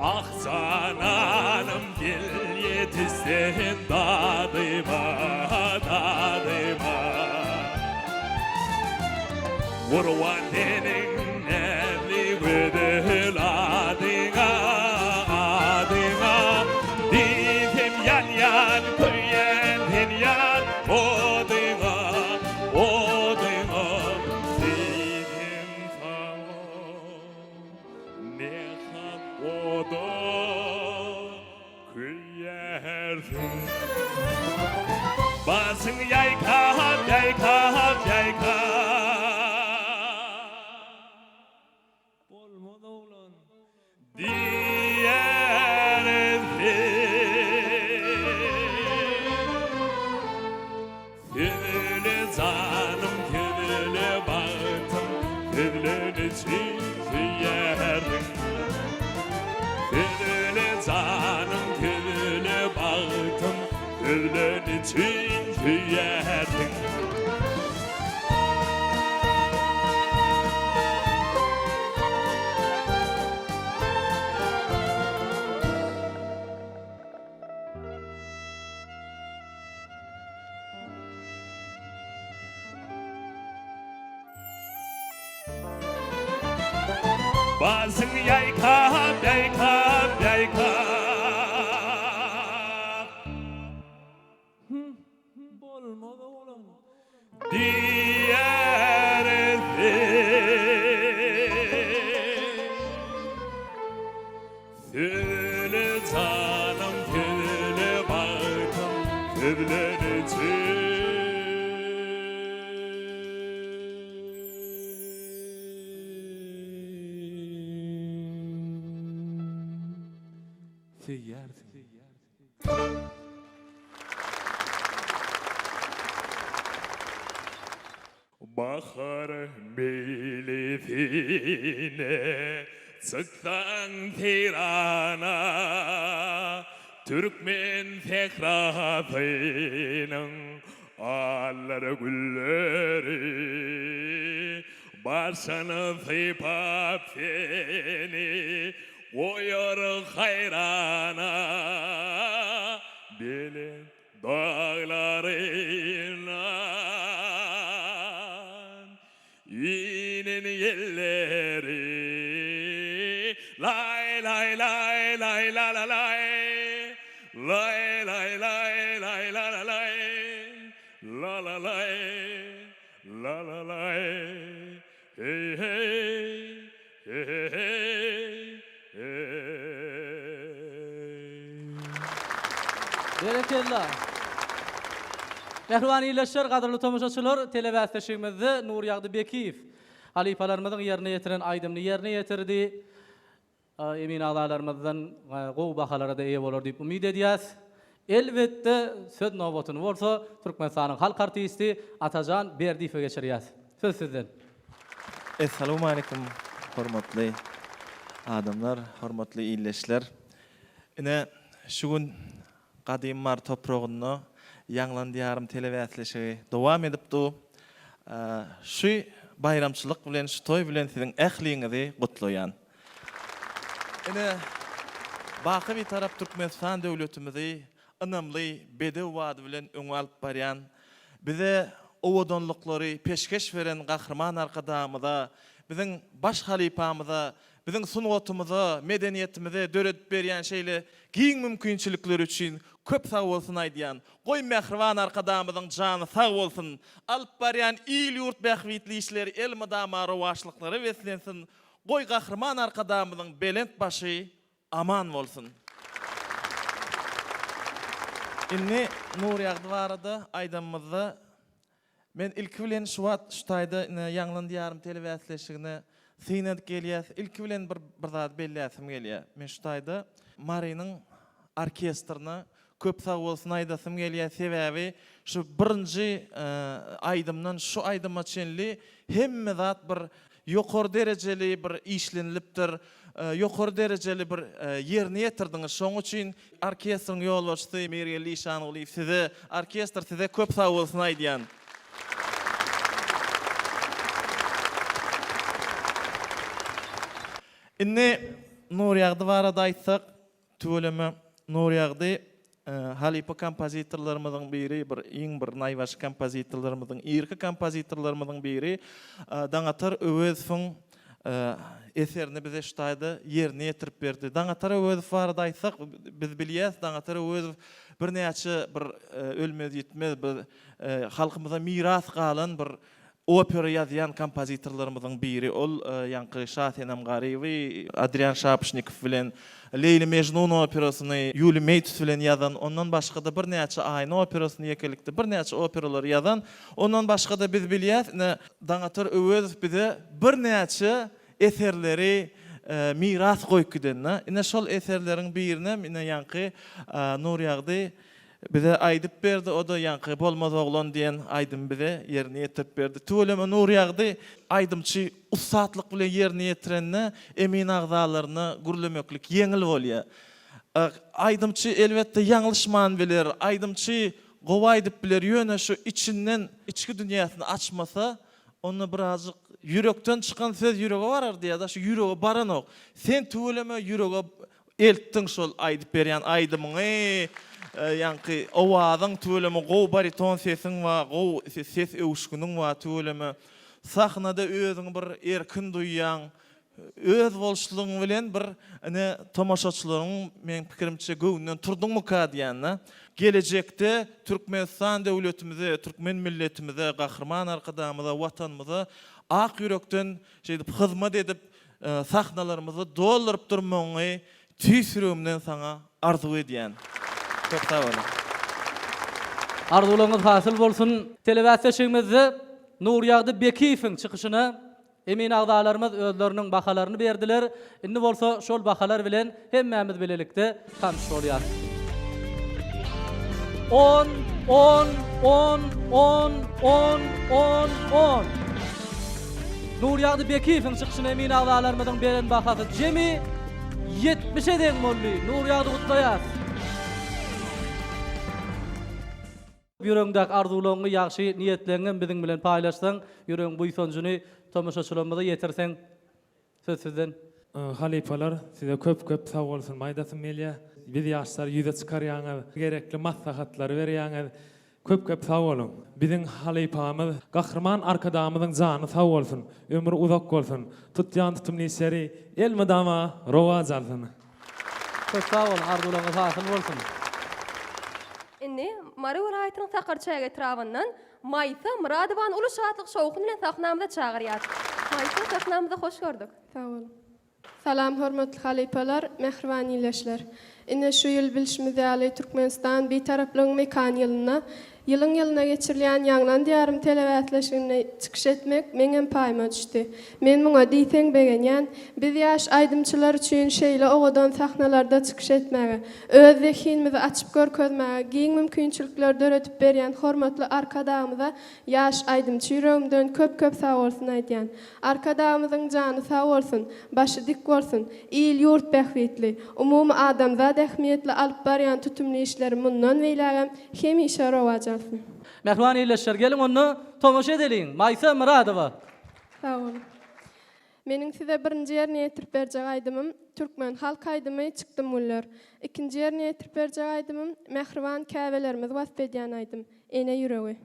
Ah jananym gel ýetiş sen dadyma, dadyma. Gurban seniň näzli gözel adyňa, adyňa. Diýsem ýanýan, köýýän sen ýan oduňa, oduňa. Diýsem saňa. Nähak oda köýýärsiň. Başyň ýaýkap, ýaýkap, ýaýkap. Bolmaz oglan. Diýersiň. Söýle janym söýle bagtym Sözlen üçin söýýärin Söýle janym söýle bagtym Sözlen üçin söýýärin. Başyň ýaýkap, ýaýkap, ýaýkap. Bolmaz oglan. Diýersiň. Söýle janym, söýle bagtym, sözler üçin. Söýýärsiň. Bahar meýlisine çyksaň seýrana, Türkmen sährasynyň allar gülleri Başyny sypap seni goýar haýrana, Belent Daglaryndan inen ýelleri Laý laý laý laý la la laý Laý laý laý laý la la laý La la laý la la laý Heý heý Heý heý. Berekella! Mähriban ildeşler, gadyrly tomaşaçylar, telebäsleşigimizde Nurýagdy Bekiýew halypalarymyzyň ýerine ýetiren aýdymyny ýerine ýetirdi. Emin agzalarymyzdan gowy bahalara-da eýe bolar diýip umyt edýäs. Elbetde, söz nobatyny bolsa Türkmenistanyň halk artisti Atajan Berdiýewe geçirýäs. Söz sizden. Essalawmaleýkum hormatly adamlar, hormatly ildeşler. Ine, şu gün gadymy Mary topragynda Ýaňlan Diýarym telebäsleşigi dowam edip dur. Şu baýramçylyk bilen, şu toý bilen siziň ähliňizi gutlaýan. Ine, baky Bitarap Türkmenistan döwletimizi ynamly bedew bady bilen öňe alyp barýan, bize owadanlyklary peşgeş beren Gahryman Arkadagymyza, biziň baş halypamyza, biziň sungatymyza, medeniýetimize döredip berýän şeýle giň mümkinçilikleri üçin köp sagbolsun aýdýan. Goý, mähriban Arkadagymyzyň jany sag bolsun, alyp barýan il-ýurt bähbitli işleri elmydama rowaçlyklara beslensin, Goý Gahryman Arkadagymyzyň belent başy aman bolsun! Indi Nurýagdy barada aýdanymyzda, men ilki bilen şu wagt şu taýda ine Ýaňlan Diýarym telebäsleşigine syn edip gelýäs. Ilki bilen bir bir zady belläsim gelýär. Men şu taýda Marynyň orkestrine Köp sag bolsun aýdasym gelýär sebäbi şu birinji aýdymdan şu aýdyma çenli hemme zat bir. ýokary derejeli bir işlenilipdir, ýokary derejeli bir ýerine ýetirdiňiz. Şoň üçin orkestriň ýolbaşçysy Mirgeldi Işangulyýew size, orkestr size köp sagbolsun aýdýan. Indi Nurýagdy barada aýtsak, Tüweleme Nurýagdy halypa kompozitorlarymyzyň biri, bir iň bir naýbaşy kompozitorlarymyzyň, irki kompozitorlarymyzyň biri Daňatar Öwezowyň eserini bize şu taýda ýerine ýetirip berdi. Daňatar Öwezow barada aýtsak, biz bilýäs, Daňatar Öwezow birnäçe bir ölmez-ýitmez bir halkymyza miras galan bir Opera ýazýan kompozitorlarymyzyň biri ol, ýaňky Şasenem Garyby, Adrian Şapşnikow bilen Leýli Mejnun operasyny Ýuli Meýtus bilen ýazan, ondan başga-da birnäçe Aýna operasyny ýekelikde birnäçe operalary ýazan. Ondan başga-da biz bilýäs, ine, Daňatar Öwezow bize birnäçe eserleri miras goýup giden-de. Ine, şol eserleriň birinem, ine, ýaňky Nurýagdy Bize aýdyp berdi oda ýaňky Bolmaz oglan diýen aýdymy bize ýerine ýetirip berdi. Tüweleme Nurýagdy aýdymçy ussatlyk bilen ýerine ýetirende emin agzalaryna gürlemeklik ýeňil bolýar. Aýdymçy elbetde ýaňlyşman biler, aýdymçy gowy aýdyp biler ýöne şu içinden içki dünýäsini açmasa onda birazjyk ýürekden çykan söz ýürege barar diýýär-de şu ýürege baranok. Sen tüweleme ýürege Eltdiň şol aýdyp berýän aýdymyňy ýaňky owazyň tüweleme gowy bariton sesiň bar gowy ses öwüşginiň bar tüweleme sahnada özüňi bir erkin duýýaň öz bolşlugyň bilen bir ine tomaşaçylaryň meň pikirimçe göwnünden turduňmyka diýýän-de gelejekde Türkmenistan döwletimize türkmen milletimize Gahryman Arkadagymyza Watanymyza ak ýürekden şeýdip hyzmat edip Sahnalarymyzy dolduryp durmagyňy tüýs ýüregimden saňa arzuw edýän. Köp sag boluň. Arzuwlaryňyz hasyl bolsun. Telebäsleşigimizde Nurýagdy Bekiýewiň çykyşyna emin agzalarymyz özleriniň bahalaryny berdiler. Indi bolsa şol bahalar bilen hemmämiz bilelikde tanyş bolýas. On, on, on, on, on, on, on. Nurýagdy Bekiýewiň çykyşyna emin agzalarymyzyň beren bahasy jemi ýetmişe deň boldy. Nurýagdy gutlaýas. Ýüregiňdäki arzuwlaryňy, ýagşy niýetleriňem biziň bilen paýlaşsaň, ýüregiň buýsanjyny tomaşaçylarymyza ýetirseň. Söz sizden. Halypalar size köp köp sag bolsun aýdasym gelýär. Biz ýaşlary ýüze çykarýaňyz, gerekli maslahatlary berýäňiz. Köp köp sag boluň. Biziň halypamyz Gahryman Arkadagymyzyň jany sag bolsun, ömri uzak bolsun, tutýan tutumly işleri elmydama rowaç alsyn. Köp sag boluň, arzuwlaryňyz hasyl bolsun. Indi Mary welaýatynyň Sakarçäge etrabyndan Maýsa Myradowany uly şatlyk-şowhun bilen sahnamyza çagyrýas. Maýsa, sahnamyzda hoş gördük. Sag boluň. Salam hormatly halypalar, mähriban ildeşler. Ine şu ýyl bilşimiz ýaly Türkmenistan Bitaraplygyň mekany ýylynda ýylyň-ýylyna geçirilýän Ýaňlan Diýarym telebäsleşiginde çykyş etmek meňem paýyma düşdi. Men muňa diýseň begenýän. Biz ýaş aýdymçylar üçin şeýle owadan sahnalarda çykyş etmäge, öz zehinimizi açyp görkezmäge giň mümkinçilikleri döredip berýän hormatly Arkadagymyza ýaş aýdymçy ýüregimden köp-köp sagbolsun aýdýan. Arkadagymyzyň jany sag bolsun, başy dik bolsun, il-ýurt bähbitli, umumy adamzat ähmiýetli alyp barýan tutumly işleri mundan beýlägem hemişe rowaç alsyn. Mähriban ildeşler, geliň onda tomaşa edeliň! Maýsa Myradowa. Sag boluň. Meniň size birinji ýerine ýetirip berjek aýdymym türkmen halk aýdymy Çykdym güller. Ikinji ýerine ýetirip berjek aýdymym mähriban käbelerimizi wasp edýän aýdym Ene ýüregi.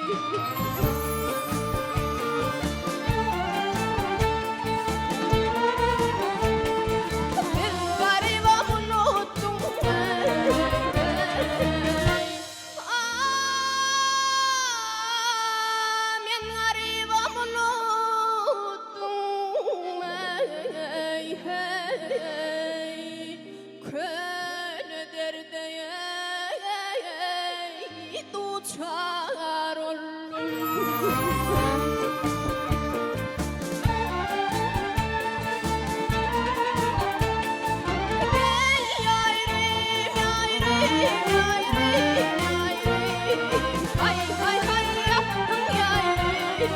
Biz garybam unutdyň eý. A men garybam unutdyň eý heý. Köne derde duçar oldum. Gel ýaýrym, ýaýrym, ýaýrym, ýaýrym, Haý, haý, haý, ýapdyň ýaýrym.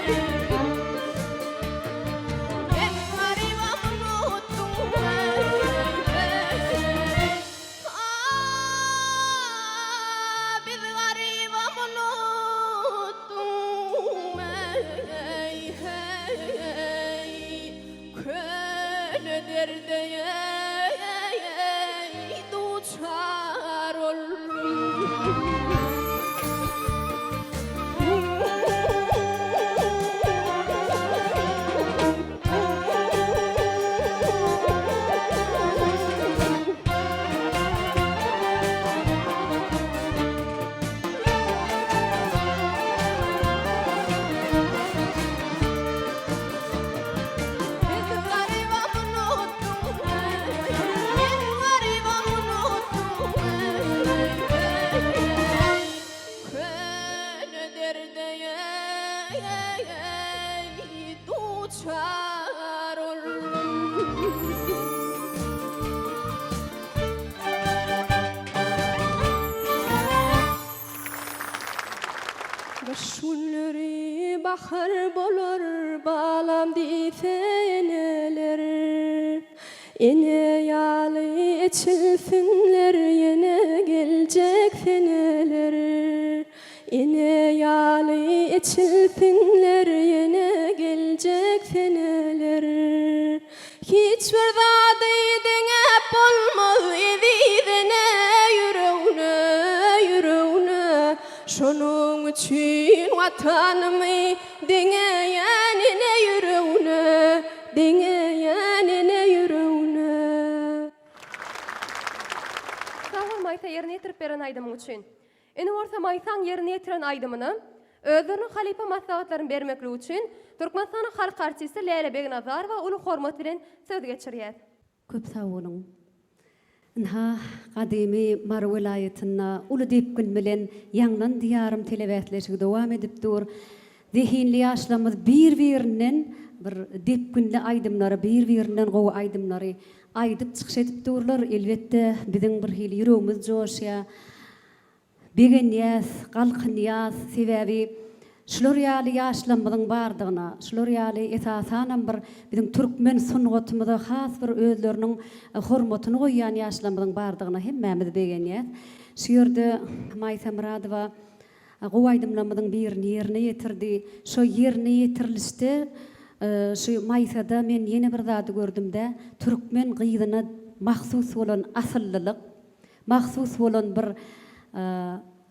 Men garybam unutdyň, heý. A biz garybam unutdyň, heý, heý. Köne derde duçar oldum. Biz garybam unutdyň, men garybam unutdyň, Köne derde duçar oldum. Gyş günleri bahar bolar, balam diýse eneler. Ene ýaly eçilsinler ýene geljek seneler. Ene ýaly eçilsinler ýene geljek seneler. Hiç bir zady deňäp bolmaz eziz ene ýüregne, ýüregne. Şonuň üçin Watanymy deňeýän ene ýüregne, deňeýän ene ýüregne. Sag bol Maýsa ýerine ýetirip beren aýdymyň üçin. Indi bolsa Maýsaň ýerine ýetiren aýdymyna özleriniň halypa maslahatlaryny bermekligi üçin Türkmenistanyň halk artisti Läle Begnazarowa uly hormat bilen söz geçirýär. Köp sag boluň. Ynha, gadymy Mary welaýatynda uly depgin bilen Ýaňlan Diýarym telebäsleşigi dowam edip dur. Zehinli ýaşlarymyz bir-birinden bir depginli aýdymlary, bir-birinden gowy aýdymlary aýdyp çykyş edip durlar. Elbetde, biziň bir hili ýüregimiz joşýar. Begenýäs, galkynýas, sebäbi şular ýaly ýaşlarymyzyň bardygyna, şular ýaly esasanam bir biziň türkmen sungatymyza has bir özleriniň hormatyny goýýan ýaşlarymyzyň bardygyna hemmämiz begenýäs. Şu ýerde Maýsa Myradowa gowy aýdymlarymyzyň birini ýerine ýetirdi. Şo ýerine ýetirilişde şu Maýsada men ýene bir zady gördüm-de, türkmen gyzyna mahsus bolan asyllylyk, mahsus bolan bir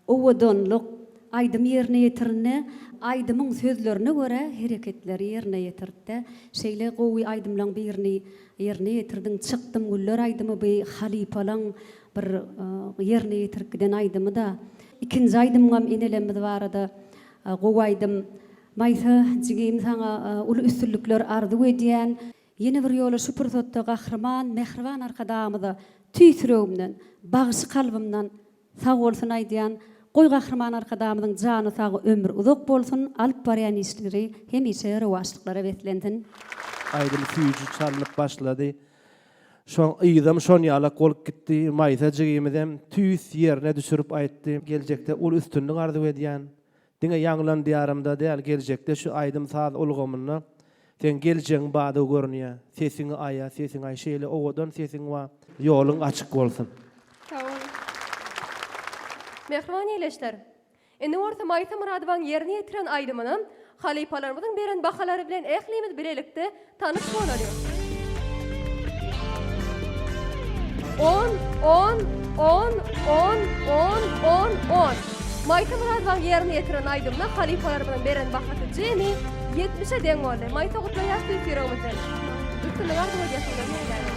owadanlyk, aýdym ýerine ýetirinde aýdymyň sözlerine görä hereketleri ýerine ýetirtde. Şeýle gowy aýdymlaň birini ýerine ýetirdiň Çykdym güller aýdymy by halypalaň bir ýerine ýetirip giden aýdymyda. Ikinji aýdymyňam enelemmiz barada gowy aýdym. Maýsa jigim saňa uly üstünlikler arzuw edýän. Ýene bir ýola şu pursatda Gahryman Mähriban Arkadagymyza tüýs ýüregimden, bagşy kalbymdan sag bolsun aýdýan. Goý Gahryman Arkadagymyzyň jany sag, ömri uzak bolsun, alyp barýan işleri hemişe rowaçlyklara beslensin. Aýdym süýji çalnyp başlady. Şoň yzam şonýalak bolup gitdi. Maýsa jigimizem tüýs ýerine düşürip aýtdy. Geljekde uly üstünlik arzuw edýän. Diňe Ýaňlan Diýarymda däl, geljekde şu aýdym-saz ulgamynda seň geljegiň bardygy görünýär. Sesiňi aýa, sesiňi aý, şeýle owadan sesiň bar. Ýoluň açyk bolsun. Sag boluň. Mähriban ildeşler! Indi bolsa Maýsa Myradowaň ýerine ýetiren aýdymyna halypalarymyzyň beren bahalary bilen ählimiz bilelikde Tanyş bolalyň. On, on, on, on, on, on, on. Maýsa Myradowaň ýerine ýetiren aýdymyna halypalarymyzyň beren bahasy jemi ýetmişe deň boldy. Maýsa gutlaýas tüýs ýüregimizden. Üstünlik arzuw edýäs mundan beýlägem.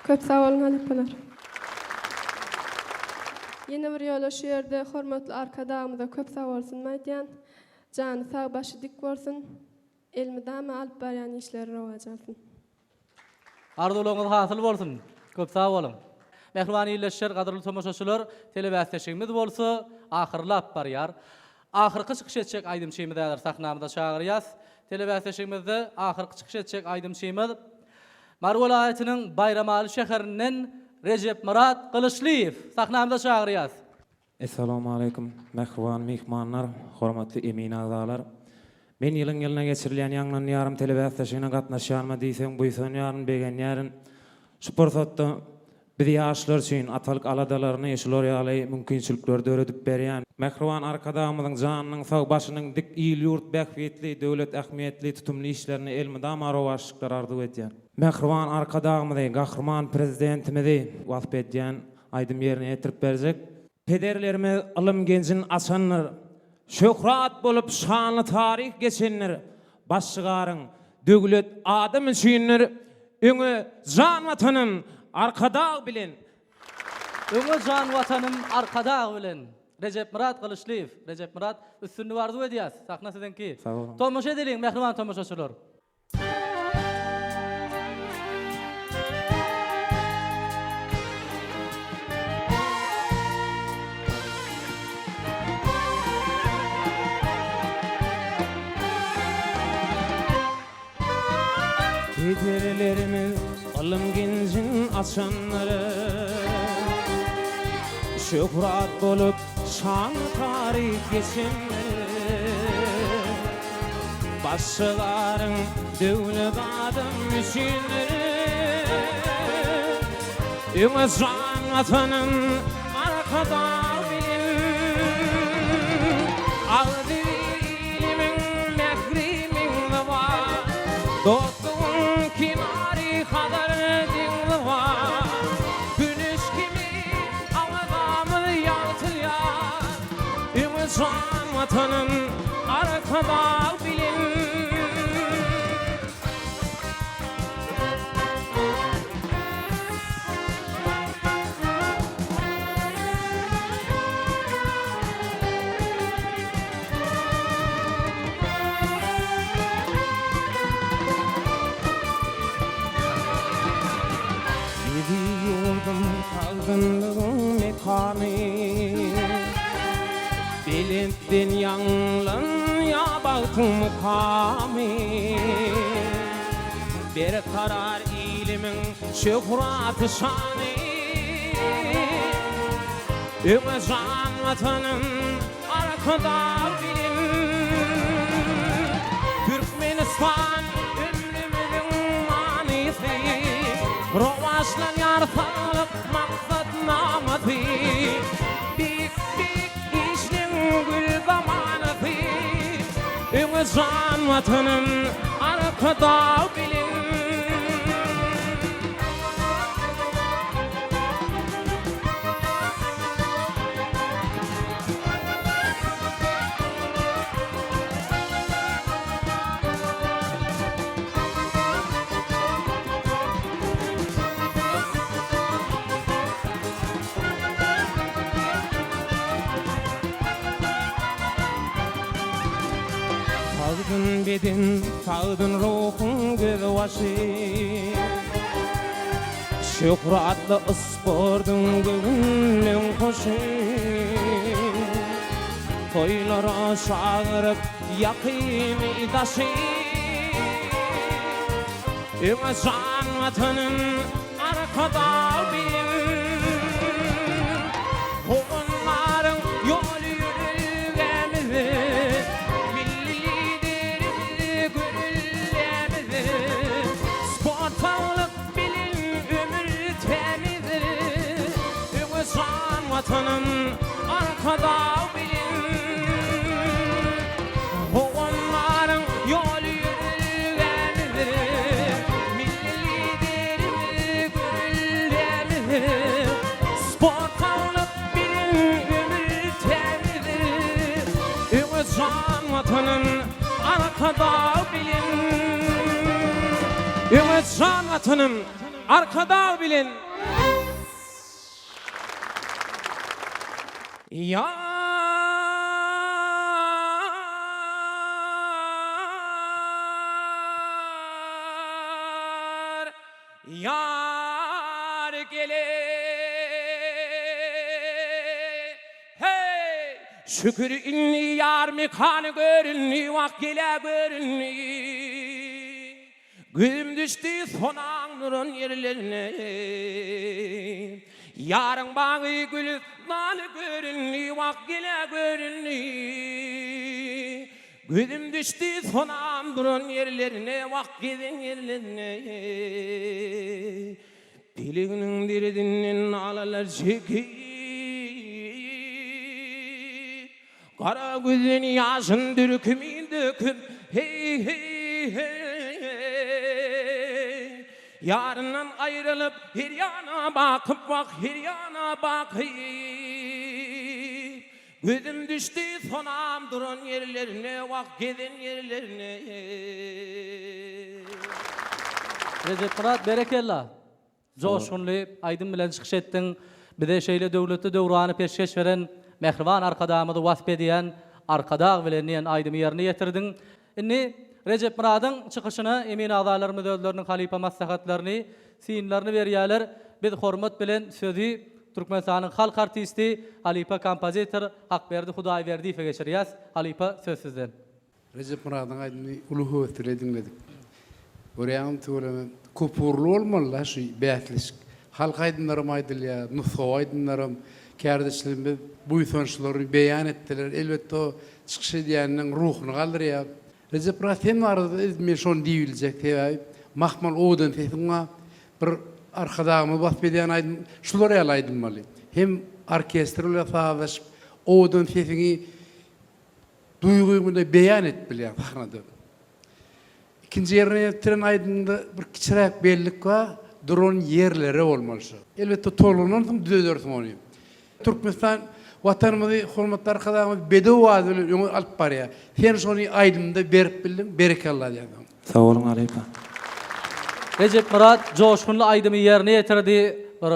Köp sag boluň halypalar. Ýene bir ýola şu ýerde hormatly Arkadagymyza köp sag bolsunymy aýdýan. Jany sag başy dik bolsun. Elmydama alyp barýan işleri rowaç alsyn. Arzuwlaryňyz hasyl bolsun! Köp sag boluň! Mähriban ildeşler, gadyrly tomaşaçylar, telebäsleşigimiz bolsa ahyrlap barýar. Ahyrky çykyş etjek aýdymçymyzy häzir sahnamyza çagyrýas. Telebäsleşigimizde ahyrky çykyş etjek aýdymçymyz Mary welaýatynyň Baýramaly şäherinden Rejepmyrat Gylyçlyýew sahnamyza çagyrýas. Essalawmaleýkum, mähriban myhmanlar, hormatly emin agzalar! Men ýylyň-ýylyna geçirilýän Ýaňlan Diýarym telebäsleşigine gatnaşýanyma diýseň buýsanýaryn, begenýärin. Şu pursatda biz ýaşlar üçin atalyk aladalaryny, şular ýaly mümkinçilikleri döredip berýän mähriban Arkadagymyzyň janynyň sag, başynyň dik, il-ýurt bähbitli, döwlet ähmiýetli tutumly işlerine elmydama rowaçlyklar arzuw edýän. Mähriban Arkadagymyzy, Gahryman Prezidentimizi wasp edýän Aýdym ýerine ýetirip berjek. Pederlerimiz ylym genjin açandyr, Şöhrat bolup şanly taryh geçendir, Baş şygaryň, Döwlet adam üçindir, Öňe jan Watanym, Arkadag bilen! Öňe jan Watanym, Arkadag bilen! Rejepmyrat Gylyçlyýew, Rejepmyrat, üstünlik arzuw edýäs, sahna siziňki. Sag boluň. Tomaşa edeliň, mähriban tomaşaçylar! Pederlerimiz ylym genjin açandyr. Şöhrat bolup şanly taryh geçendir. Başşygaryň döwlet adam üçindir. Öňe jan Watanym Arkadag bilen. Agzybir ilimiň mähri meňzi bar. Dostlugyň kenary Hazar deňzi bar. Güneş kimin Awazamyz ýagtylýar. Öňe jan Watanym Arkadag bilen. Eziz ýurdum sagdynlygyň mekany. Belentden ýaňlanýar bagtyň mukamy. Berkarar ilimiň şöhraty-şany. Öňe jan Watanym Arkadag bilen. Türkmenistan ömrümiziň manysy. Rowaçlanýar saglyk maksatnamasy. Beýik-beýik işleň gül zamanasy. Öňe jan Watanym Arkadag bilen. Sagdyn beden, sagdyn ruhuň gözbaşy. Şöhratly sportuň göwünleň hoşy. Toýlara çagyryp ýakyny daşy. Öňe jan Watanym Arkadag bilen. Howandaryň ýoly ýörelgämiz, Milli Liderimiz göreldämiz. Sport saglyk bilen ömür tämiz. Öňe jan Watanym Arkadag bilen. Howandaryň ýoly ýörelgämiz, Milli Liderimiz göreldämiz. Sport saglyk bilen ömür. jan Watanym, Arkadag bilen. Öňe jan Watanym, Arkadag bilen. Ýar Ýar gele Heý! Şükür indi ýar mekany göründi Wah gele göründi Gözüm düşdi sonaň duran ýerlerine Ýaryň bagy gülüstany göründi Wah gele göründi Gözüm düşdi sonam duran ýerlerine, wah gezen ýerlerine. Peleginiň derdinden nalalar çekip, Gara gözden ýaşyn dürkümin döküp, heý, heý, heý. Ýaryndan aýrylyp her ýana bakyp, wah her ýana bakyp. Gözüm düşdi sonam duran ýerlerine wah gezen ýerlerine. Rejepmyrat berekella. Joşgunly aýdym bilen çykyş etdiň. Bize şeýle döwletli döwrany peşgeş beren mähriban Arkadagymyzy wasp edýän Arkadag bilen diýen aýdymy ýerine ýetirdiň. Indi Rejepmyradyň çykyşyna emin agzalarymyz özleriniň halypa maslahatlaryny, synlaryny berýärler. Biz hormat bilen sözi Türkmenistanyň halk artisti, halypa kompozitor Hakberdi Hudaýberdiýewe geçirýäs. Halypa söz sizde. Rejepmyradyň aýdymyny uly höwes bile diňledik. Görýäňmi tüweleme köpugurly bolmalyda şu bäsleşik. Halk aýdymlaram aýdylýar, nusgawy aýdymlaram. Kärdeşlerimiz buýsançlaryny beýan etdiler. Elbetde o çykyş edýäniniň ruhuny galdyrýar. Rejep Myrat sen barada edil men şony diýibiljek sebäbi mahmal owadan sesiň bar. Bir Arkadagymyzy wasp edýän aýdym şular ýaly aýdylmaly. Hem orkestr bilen sazlaşyp owadan sesiňi duýgyňy beýan edip bilýäň sahnada. Ikinji ýerine ýetiren aýdymyňda bir kiçiräk bellik bar, duran ýerlere bolmaly şo. Elbetde tolgunansyň düzedersiň ony. Türkmenistan Watanymyzy hormatly Arkadagymyz bedew bady bilen öňe alyp barýar. Sen şony aýdymda berip bildiň, berekella diýýän saňa. Sag boluň halypa. Rejepmyrat joşgunly aýdymy ýerine ýetirdi. Bir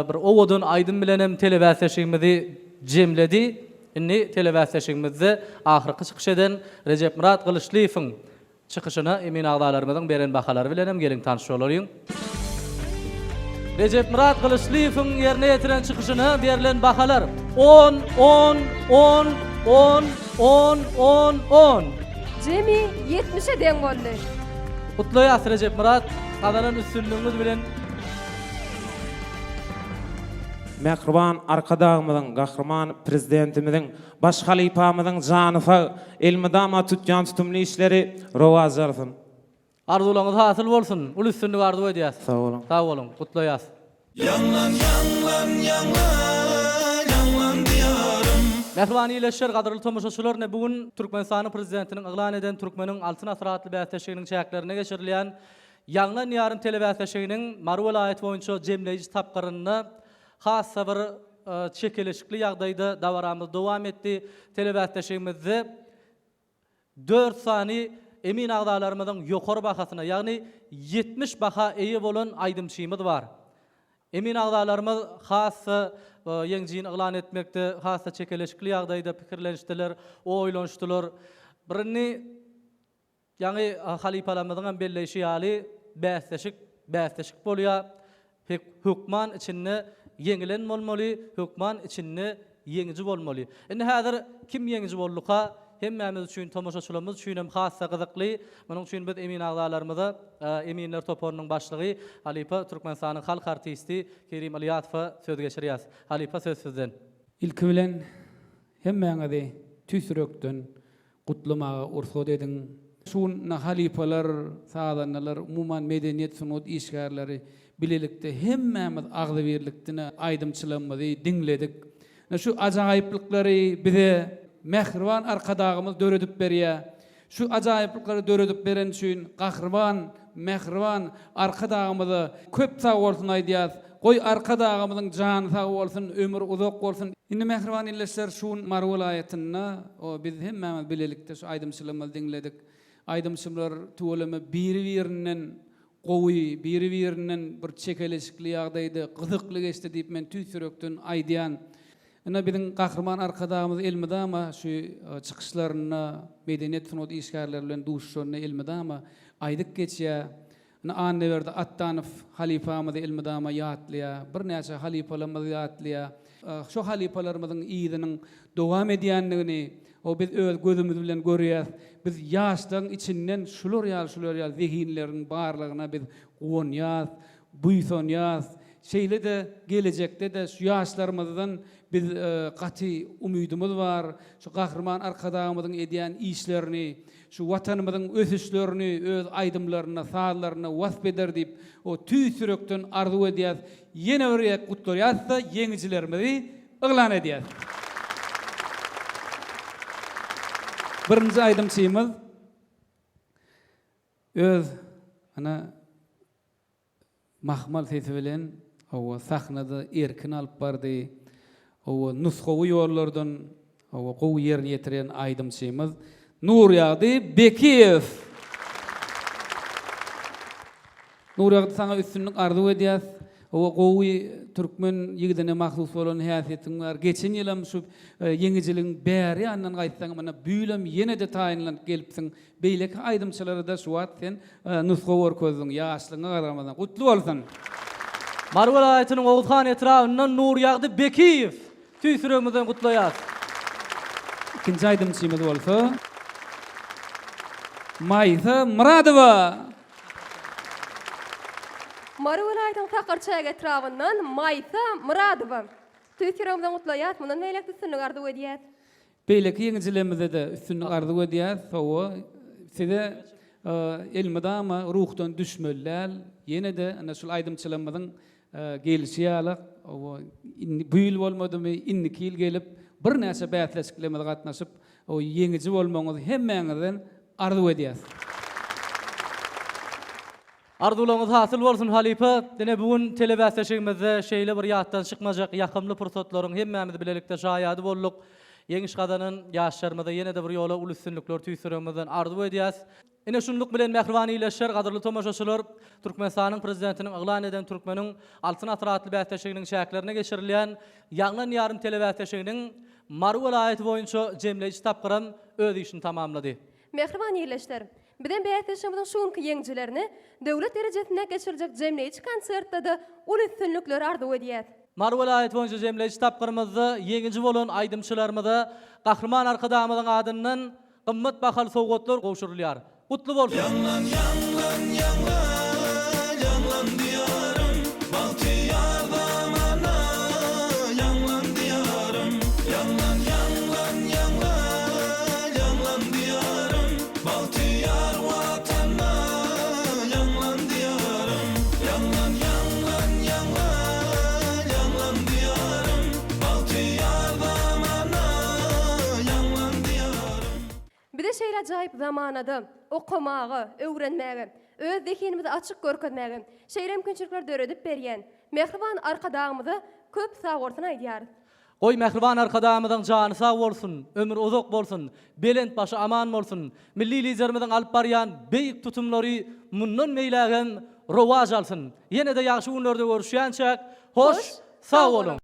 bir owadan aýdym bilenem telebäsleşigimizi jemledi. Indi telebäsleşigimizde ahyrky çykyş eden Rejepmyrat Gylyçlyýewiň çykyşyna emin agzalarymyzyň beren bahalary bilenem geliň tanyş bolalyň. Rejepmyrat Gylyçlyýewiň ýerine ýetiren çykyşyna berlen bahalar, on, on, on, on, on, on, on. Jemi ýetmişe deň boldy. Gutlaýas Rejepmyrat, gazanan üstünligiňiz bilen! Mähriban Arkadagymyzyň, Gahryman Prezidentimiziň, baş halypamyzyň jany sag, elmydama tutýan tutumly işleri rowaç alsyn. Arzuwlaryňyz hasyl bolsun! Uly üstünlik arzuw edýäs. Sag boluň. Sag boluň. Gutlaýas. Ýaňlan ýaňlan ýaňlan ýaňlan diýarym. Mähriban ildeşler, gadyrly tomaşaçylar, ine bu gün Türkmenistanyň Prezidentiniň yglan eden Türkmeniň Altyn asyry atly bäsleşiginiň çäklerinde geçirilýän Ýaňlan ýarym telebäsleşiginiň Mary welaýaty boýunça jemleýji tapgyrynda has-da bir çekeleşikli ýagdaýda dabaramyz dowam etdi. Telebäsleşigimizde dört sany emin agzalarymyzyň ýokary bahasyna, ýagny 70 baha eýe bolan aýdymçymyz bar. Emin agzalarymyz has-da ýeňijini yglan etmekde has-da çekeleşikli ýagdaýda pikirlenişdiler, oýlanyşdylar. Birini Ýaňy halypalarymyzyňam belleýşi ýaly, bäsleşik bäsleşik bolýar. Hek hökman içinde ýeňilen bolmaly, hökman içinde ýeňiji bolmaly. Indi häzir kim ýeňiji bolduka, hemmämiz üçin, tomaşaçylarymyz üçin hem has-da gyzykly. Munuň üçin biz emin agzalarymyza, eminler toparynyň başlygy, halypa Türkmenistanyň halk artisti Kerim Ylýasowa söz geçirýäs. Halypa söz sizden. Ilki bilen hemmäňizi tüýs ýürekden Gutlamaga ursat ediň. Şu gün halypalar, sazandalar, umuman medeniýet, sungat işgärleri bilelikde hemmämiz agzybirlikde aýdymçylarymyzy diňledik. Ine şu ajaýyplyklary bize mähriban Arkadagymyz döredip berýär. Şu ajaýyplyklary döredip bereni üçin Gahryman, mähriban Arkadagymyza köp sag bolsun aýdýas. Goý Arkadagymyzyň jany sag bolsun, ömri uzak bolsun. Indi mähriban ildeşler şu gün Mary welaýatynda o biz hemmämiz bilelikde şu aýdymçylygymyzy diňledik. Aýdymçylar tüweleme biri-birinden gowy, biri-birinden bir çekeleşikli ýagdaýda gyzykly geçdi diýip men tüýs ýürekden aýdýan. Ine biziň Gahryman Arkadagymyz elmydama şu çykyşlarynda medeniýet sungat işgärleri bilen duşuşanda elmydama aýdyp geçýär. Ine Annaberdi Atdanow halypamyzy elmydama ýatlaýar. Birnäçe halypalarymyzy ýatlaýar. Şu halypalarymyzyň yzynyň dowam edýändigini o biz öz gözümiz bilen görýäs. Biz ýaşlaryň içinden şular ýaly şular ýaly zehinleriň barlygyna biz guwanýas, buýsanýas. Şeýle-de gelejekde-de şu ýaşlarymyzdan biz gaty umydymyz bar. Şu Gahryman Arkadagymyzyň edýän işlerini, şu Watanymyzyň ösüşlerini öz aýdymlarynda, sazlarynda wasp eder diýip, o tüýs ýürekden arzuw edýäs. Ýene bir gezek gutlaýas-da, ýeňijilerimizi yglan edýäs. Birinji aýdymçymyz öz ana Mahmal sesi bilen, hawa, sahnada erkin alyp bardy. Hawa, nusgawy ýollardan, hawa, gowy ýerine ýetiren aýdymçymyz Nurýagdy Bekiýew! Nurýagdy saňa üstünlik arzuw edýäs. Hawa, gowy türkmen ýigidine mahsus bolan häsiýetiň bar. Geçen ýylam şu ýeňijiligiň bäri ýanyndan gaýtsaň, mana bu ýylam ýene-de taýynlanyp gelipsiň. Beýleki aýdymçylara-da şu wagt sen nusga görkezdiň, ýaşlygyňa garamazdan. Gutly bolsun! Mary welaýatynyň Oguzhan etrabyndan Nurýagdy Bekiýew! Tüýs ýüregimizden gutlaýas! Ikinji aýdymçymyz bolsa Maýsa Myradowa! Mary welaýatynyň Sakarçäge etrabyndan Maýsa Myradowa! Tüýs ýüregimizden gutlaýas, mundan beýläk üstünlik arzuw edýäs! Beýleki ýeňijilerimize-de üstünlik arzuw edýäs. Hawa, size elmydama ruhdan düşmeli däl. Ýene-de ine şul aýdymçylarymyzyň gelşi ýaly, hawa, indi bu ýyl bolmadymy, indiki ýyl gelip, birnäçe bäsleşiklerimize gatnaşyp, ýeňiji bolmagyňyzy hemmäňizden arzuw edýäs. Arzuwlaryňyz hasyl bolsun halypa. Ine bu gün telebäsleşigimizde şeýle bir ýatdan çykmajak ýakymly pursatlaryň hemmämiz bilelikde şaýady bolduk. Ýeňiş gazanan ýaşlarymyza ýene-de bir ýola uly üstünlikler tüýs ýüregimizden arzuw edýäs. Ine şunluk bilen mähriban ildeşler, gadyrly tomaşaçylar, Türkmenistanyň Prezidentiniň yglan eden Türkmeniň Altyn asyry atly bäsleşiginiň çäklerinde geçirilýän Ýaňlan ýarym telebäsleşiginiň Mary welaýaty boýunça jemleýji tapgyram öz işini tamamlady. Mähriban ildeşler! Bizem bäsleşigimiziň şu günki ýeňijilerine döwlet derejesinde geçiriljek jemleýji konsertde-de uly üstünlikleri arzuw edýäs. Mary welaýaty boýunça jemleýji tapgyrymyzda ýeňiji bolan aýdymçylarymyza Gahryman Arkadagymyzyň adyndan gymmat bahaly sowgatlar gowşurylýar. Gutly bolsun! Ýaňlan ýaňlan ýaňlan ýaňlan diýarym Bagtyýar zamana ýaňlan diýarym Ýaňlan ýaňlan ýaňlan ýaňlan diýarym Bagtyýar Watana ýaňlan diýarym Ýaňlan ýaňlan ýaňlan ýaňlan diýarym Bagtyýar zamana ýaňlan diýarym. Bize şeýle ajaýyp zamanada okamaga, öwrenmäge, öz zehinimizi açyk görkezmäge şeýle mümkinçilikleri döredip berýän mähriban Arkadagymyza köp sagbolsun aýdýarys. Goý, mähriban Arkadagymyzyň jany sag bolsun, ömri uzak bolsun, belent başy aman bolsun! Milli Liderimiziň alyp barýan beýik tutumlary mundan beýlägem rowaç alsyn! Ýene-de ýagşy günlerde görüşýänçäk, hoş, sag boluň!